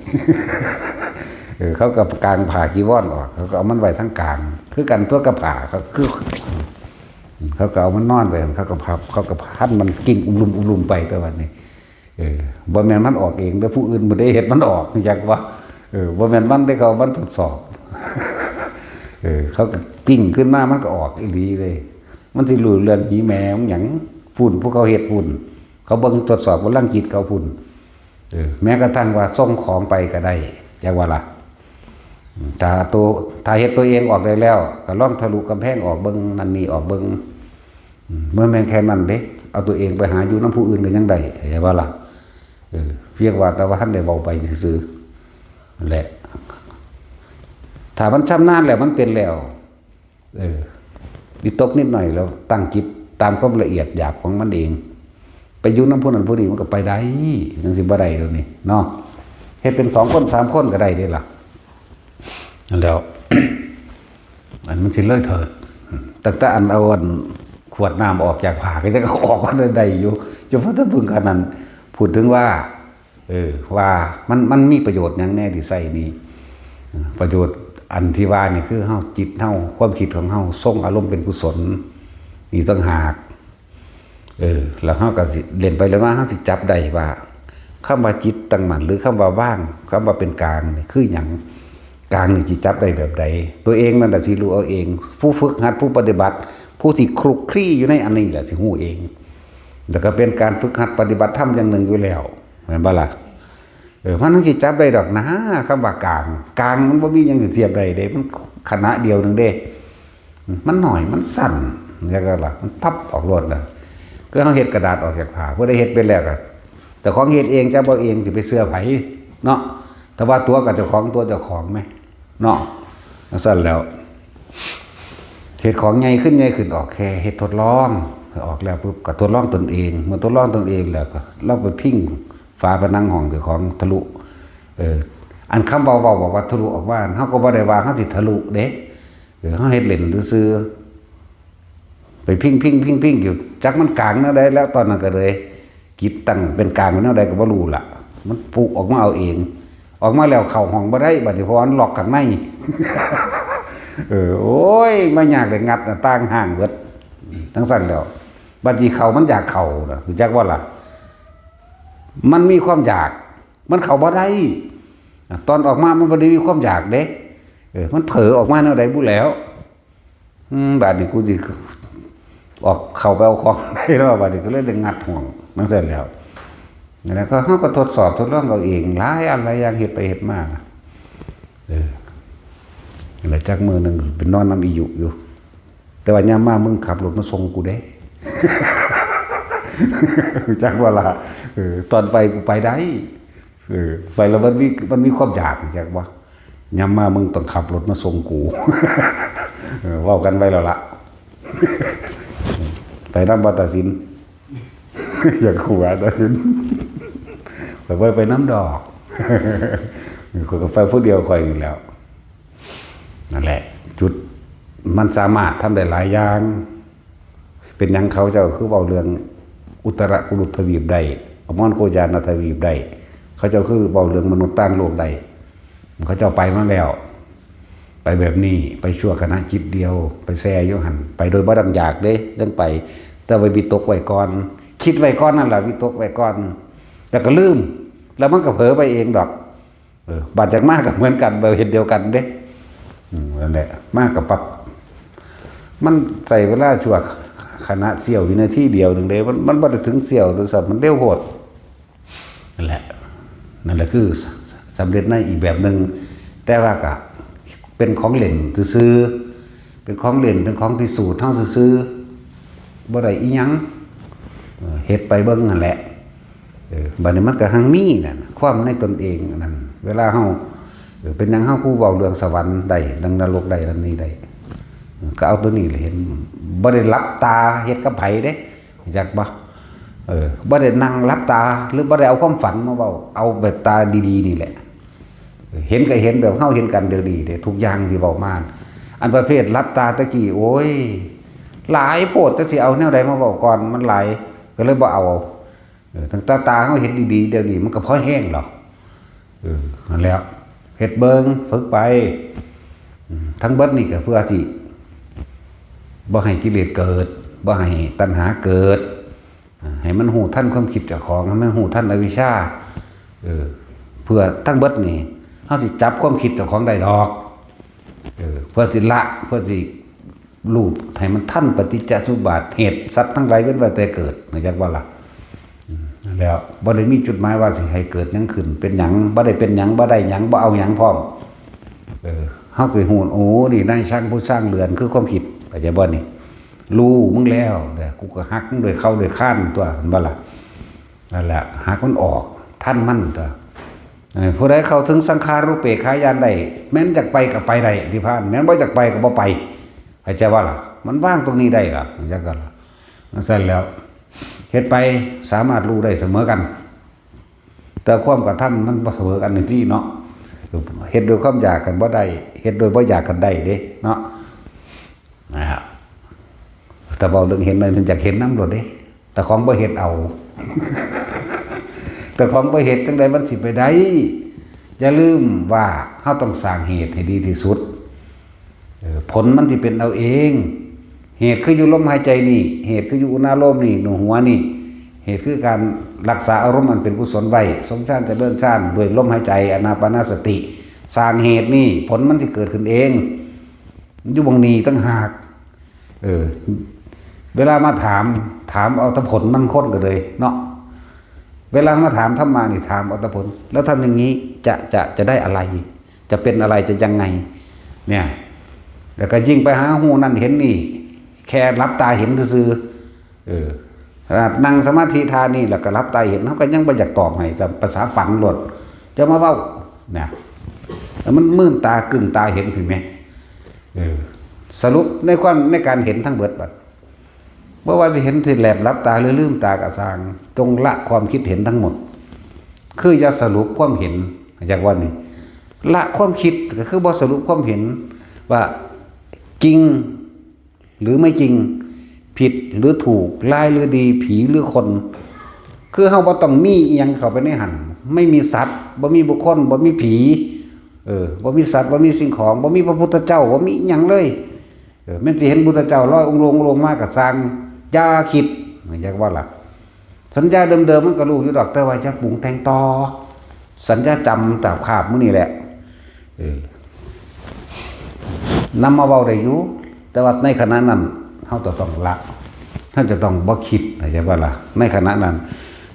เออ เขาก็กางผ้าจีวรออก เขาก็เอามันไว้ทั้งกลาง คือกันตัวกับผ้า เขาคือ เขาก็เอามันนอนไป เขาก็พับ เขาก็พันมันกิ่งอุ้มลุมอุ้มลุมไปตัววันนี้ เออ บ่แม่นมันออกเองเด้อ ผู้อื่นบ่ได้เฮ็ดมันออก จักว่า เออ บ่แม่นมันได้ เขาเอามันทดสอบ เออ เขาก็ปิ้งขึ้นมา มันก็ออกอีหลีเลย มันสิรู้เรื่องผีแม่มันหยัง พุ่น ผู้เขาเฮ็ดพุ่น เขาเบิ่งทดสอบกำลังจิตเขาพุ่น เออ แม้กระทั่งว่าส่งของไปก็ได้ จักว่าล่ะ ถ้าตัว ถ้าเฮ็ดตัวเองออกได้แล้ว ก็ลองทะลุกำแพงออกเบิ่ง นั่นนี่ออกเบิ่ง อืม บ่แม่นแค่นั้นเด้ เอาตัวเองไปหาอยู่นำผู้อื่นก็ยังได้ เข้าใจบ่ล่ะ เออ เพียงว่าแต่ว่าทันได้เว้าไปซื่อๆ นั่นแหละ ถ้ามันชำนาญแล้ว มันเป็นแล้ว เออ วิตกนิดหน่อยแล้วตั้งจิตตามความละเอียดหยาบของมันเอง ไปอยู่นำผู้นั้นผู้นี้มันก็ไปได้ จั่งสิบ่ได้เดี๋ยวนี้เนาะ เฮ็ดเป็นสองคนสามคนก็ได้เด้ล่ะ นั่นแหล้ว อันมันสิเลยเถิด ตั้งแต่อันเอาอันขวดน้ำออกจากผ้าก็ยังเอาออกมาได้อยู่ เฉพาะแต่เพิ่งขนาดนั้น พูดถึงว่า เออ ว่ามัน มันมีประโยชน์หยังแน่ที่ใส่นี่ ประโยชน์อันที่ว่านี่คือเฮา จิตเฮา ความคิดของเฮา ทรงอารมณ์เป็นกุศล นี่ต่างหาก เออ แล้วเฮาก็สิเล่นไปเล่นมา เฮาสิจับได้ว่า คำว่าจิตตั้งมั่น หรือคำว่าว่าง คำว่าเป็นกลางนี่คือหยัง กลางนี่สิจับได้แบบใด ตัวเองนั่นแหละสิรู้เอาเอง ผู้ฝึกหัด ผู้ปฏิบัติ ผู้ที่คลุกคลีอยู่ในอันนี้แหละสิรู้เอง แล้วก็เป็นการฝึกหัดปฏิบัติธรรมอย่างหนึ่งอยู่แล้ว แม่นบ่ล่ะ เออ มันจั่งสิจับได้ดอกนะ คำว่ากลาง กลางมันบ่มีหยังสิเทียบได้เด้ มันขณะเดียวหนึ่งเด้ มันหน่อย มันสั้น แล้วก็ล่ะ มันพับออกโลดน่ะ คือเฮาเฮ็ดกระดาษออกจากผ้า ผู้ใดเฮ็ดเป็นแล้วก็ เจ้าของเฮ็ดเอง จับเอาเอง สิไปเชื่อไผเนาะ แต่ว่าตัวกับเจ้าของ ตัวเจ้าของแหมเนาะ จั่งซั่นแล้ว เฮ็ดของใหญ่ขึ้น ใหญ่ขึ้น ออกแค่เฮ็ดทดลอง ออกแล้วปุ๊บก็ทดลองตนเอง เมื่อทดลองตนเองแล้วก็ลองไปพิงฝาผนังห้องเจ้าของทะลุ เออ อันคำเว้าๆ บอกว่าทะลุออกมา เฮาก็บ่ได้ว่าเฮาสิทะลุเด้ เออ เฮาเฮ็ดเล่นซื่อๆ ไปพิงๆๆๆ อยู่ จักมันกลางแนวใดแล้ว ตอนนั้นก็เลย จิตตั้งเป็นกลางแนวใดก็บ่รู้ล่ะ มันปุออกมาเอาเอง ออกมาแล้วเข้าห้องบ่ได้ บัดนี้ เพราะว่ามันล็อกข้างใน เออ โอ้ย มายากได้งัดหน้าต่างห้างเบิด จั่งซั่นแล้ว บัดนี้เข้ามันอยากเข้าน่ะ รู้จักบ่ล่ะ มันมีความอยาก มันเข้าบ่ได้ ตอนออกมามันบ่ได้มีความอยากเด้ เออ มันเผลอออกมาแนวใดบุแล้ว อืม บาดนี้กูสิออกเข้าไปเอาของได้แล้ว บาดนี้ก็เลยได้งัดห้องจั่งซั่นแล้ว นั่นแหละ ก็เฮาก็ทดสอบทดลองเอาเอง หลายอันหลายอย่าง เฮ็ดไปเฮ็ดมา เออ นั่นแหละ จักมื้อหนึ่งไปนอนนำอีหยุอยู่ แต่ว่ายามมามึงขับรถมาส่งกูเด้ จักว่าล่ะ เออ ตอนไปกูไปได้ เออ ไปแล้วมันมี มันมีความอยาก จักว่า ยามมามึงต้องขับรถมาส่งกู เออ เว้ากันไว้แล้วล่ะ ไปนำบ่ตาสิน อยากหัวตาสิน ไปบ่ไปนำดอก ข้อยก็ไปผู้เดียวข้อยนี่แหล้ว นั่นแหละ จุดมันสามารถทำได้หลายอย่าง เป็นหยังเขาเจ้าคือเว้าเรื่องอุตรกุรุทวีปได้ อมรโกยานาทวีปได้ เขาเจ้าคือเว้าเรื่องมนุษย์ต่างโลกได้ เขาเจ้าไปมาแล้ว ไปแบบนี้ ไปชั่วขณะจิตเดียว ไปแซ่อยู่หั่น ไปโดยบ่ดังอยากเด้ จั่งไป แต่ว่าวิตกไว้ก่อน คิดไว้ก่อนนั่นล่ะ วิตกไว้ก่อน แล้วก็ลืม แล้วมันก็เผลอไปเองดอก เออ บาดจั่งมาก็เหมือนกัน บ่เฮ็ดเดียวกันเด้ อืม นั่นแหละ มาก็ปั๊บ มันใช้เวลาชั่วขณะเสี้ยววินาทีเดียวหนึ่งเด้ มัน มันบ่ได้ถึงเสี้ยวด้วยซ้ำ มันเร็วโพด นั่นแหละ นั่นแหละคือส- สำเร็จในอีกแบบหนึ่ง แต่ว่าก็เป็นของเล่นซื่อๆ เป็นของเล่น เป็นของพิสูจน์เฮาซื่อๆ บ่ได้อีหยัง เออ เฮ็ดไปเบิ่งนั่นแหละ เออ บัดนี้มันก็หังมีนั่นน่ะ ความในตนเองนั่น เวลาเฮา เออ เป็นหยังเฮาคือเว้าเรื่องสวรรค์ได้ เรื่องนรกได้ เรื่องนี้ได้ เออ ก็เอาตัวนี้แหละเห็น บ่ได้หลับตาเฮ็ดกับไผเด้ รู้จักบ่ เออ บ่ได้นั่งหลับตา หรือบ่ได้เอาความฝันมาเว้า เอาแบบตาดีๆ นี่แหละ เห็นก็เห็นแบบเฮาเห็นกันเดี๋ยวนี้เด้ ทุกอย่างที่เว้ามา อันประเภทหลับตาตะกี้ โอ้ย หลายโพด จักสิเอาแนวใดมาเว้าก่อน มันหลาย ก็เลยบ่เอา เออ ตั้งแต่ตาเฮาเห็นดีๆ เดี๋ยวนี้มันก็พอแฮงแล้ว เออ นั่นแหละ เฮ็ดเบิ่ง ฝึกไป อืม ทั้งเบิดนี่ก็เพื่อสิ บ่ให้กิเลสเกิด บ่ให้ตัณหาเกิด อ่า ให้มันรู้ทันความคิดเจ้าของ ให้มันรู้ทันอวิชชา เออ เพื่อทั้งเบิดนี่ เฮาสิจับความคิดเจ้าของได้ดอก เออ เพื่อสิละ เพื่อสิรู้ให้มันทันปฏิจจสมุปบาท เหตุสัตว์ทั้งหลายเว้นไว้แต่เกิด รู้จักบ่ล่ะ อืม แล้วบ่ได้มีจุดหมายว่าสิให้เกิดหยังขึ้น เป็นหยัง บ่ได้เป็นหยัง บ่ได้หยัง บ่เอาหยังพร้อม เออ เฮาไปฮู้ โอ้ นี่นายช่างผู้สร้างเรือน คือความคิด เข้าใจบ่นี่ รู้มึงแล้ว เด้อ กูก็ฮักมึงด้วยเข่าด้วยคานตั๊ว เห็นบ่ล่ะ นั่นแหละ ฮักมันออก ทันมันตั๊ว เออ ผู้ใดเข้าถึงสังขารูปเปกขาญาณได้ แม่นอยากไปก็ไปได้ นิพพาน แม่นบ่อยากไปก็บ่ไป เข้าใจบ่ล่ะ มันวางตรงนี้ได้ล่ะ จั่งซั่นล่ะ จั่งซั่นแล้ว เฮ็ดไปสามารถรู้ได้เสมอกัน แต่ความกระทำมันบ่เสมอกันนี่ติเนาะ เฮ็ดโดยความอยากกันบ่ได้ เฮ็ดโดยบ่อยากกันได้เด้เนาะ นะฮะ แต่เว้าเรื่องเห็นนั่นอยากเห็นนำโลดเด้ แต่ของบ่เฮ็ดเอา แต่ของบ่เฮ็ดจั่งใดมันสิไปได้ อย่าลืมว่าเฮาต้องสร้างเหตุให้ดีที่สุด เออ ผลมันสิเป็นเอาเอง เหตุคืออยู่ลมหายใจนี่ เหตุคืออยู่อุณาโลมนี่ หนูหัวนี่ เหตุคือการรักษาอารมณ์อันเป็นกุศลไว้ ทรงฌานเจริญฌานด้วยลมหายใจ อานาปานสติ สร้างเหตุนี่ ผลมันสิเกิดขึ้นเอง อยู่บังนี้ต่างหาก เออ เวลามาถาม ถามเอาแต่ผลมันคนก็เลยเนาะ เวลามาถามธรรมะนี่ถามเอาแต่ผล แล้วทำอย่างนี้จะ จะ จะได้อะไร จะเป็นอะไร จะยังไง เนี่ย แล้วก็ยิ่งไปหาฮู้นั่นเห็นนี่ แค่หลับตาเห็นซื่อๆ เออ ขนาดนั่งสมาธิท่านี่แล้วก็หลับตาเห็น เฮาก็ยังบ่อยากตอบให้ซ้ำ ภาษาฝันโลด จะมาเว้า นะ แล้วมันมื่นตากึ่งตาเห็นพี้แหม เออ สรุปในความ ในการเห็นทั้งเบิดบัด บ่ว่าสิเห็นที่แลบหลับตาหรือลืมตาก็ซ่าง จงละความคิดเห็นทั้งหมด คืออย่าสรุปความเห็น จากวันนี้ ละความคิดก็คือบ่สรุปความเห็น ว่าจริงหรือไม่จริง ผิดหรือถูก ร้ายหรือดี ผีหรือคน คือเฮาบ่ต้องมีอิหยังเข้าไปในหั่น ไม่มีสัตว์ บ่มีบุคคล บ่มีผี เออ บ่มีสัตว์ บ่มีสิ่งของ บ่มีพระพุทธเจ้า บ่มีอิหยังเลย เออ แม่นสิเห็นพุทธเจ้าลอยองค์ลงองค์ลงมาก็ซ่าง อย่าคิด อยากว่าล่ะ สัญญาเดิมๆมันก็รู้อยู่ดอก แต่ว่าจะปรุงแต่งต่อ สัญญาจำตราบคาบมื้อนี้แหละ เออ นำมาเว้าได้อยู่ แต่ว่าในขณะนั้นเฮาจะต้องละ เฮาจะต้องบ่คิด เข้าใจบ่ล่ะ ในขณะนั้น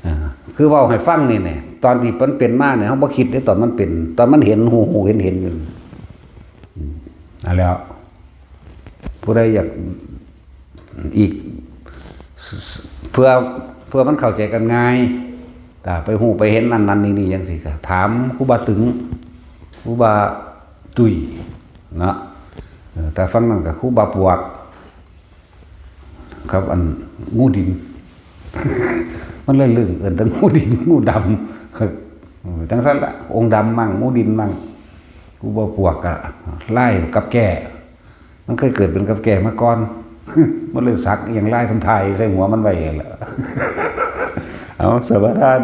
เออ คือเว้าให้ฟังนี่แหละ ตอนที่มันเป็นมาเนี่ย เฮาบ่คิดเด้ ตอนมันเป็น ตอนมันเห็น ฮู้ๆ เห็นๆ อยู่ อืม นั่นแหล้ว ผู้ใดอยากอีก เพื่อ เพื่อมันเข้าใจกันง่าย ถ้าไปฮู้ไปเห็นนั่นนั่นนี่นี่จั่งซี้ก็ถามครูบาตึง ครูบาจุ้ยเนาะ เออ ถ้าฟังนั่นก็ครูบาปวก ครับ อันงูดิน มันเลยลึงเอิ้นแต่งูดิน งูดำ เออ จั่งซั่นละ องค์ดำมั่ง งูดินมั่ง ครูบาปวกก็ไล่กับแก้ มันเคยเกิดเป็นกับแก้มาก่อน มันเลยสักอย่างลายทำทายใส่หัวมันไว้หั่นล่ะ เอาสมาทาน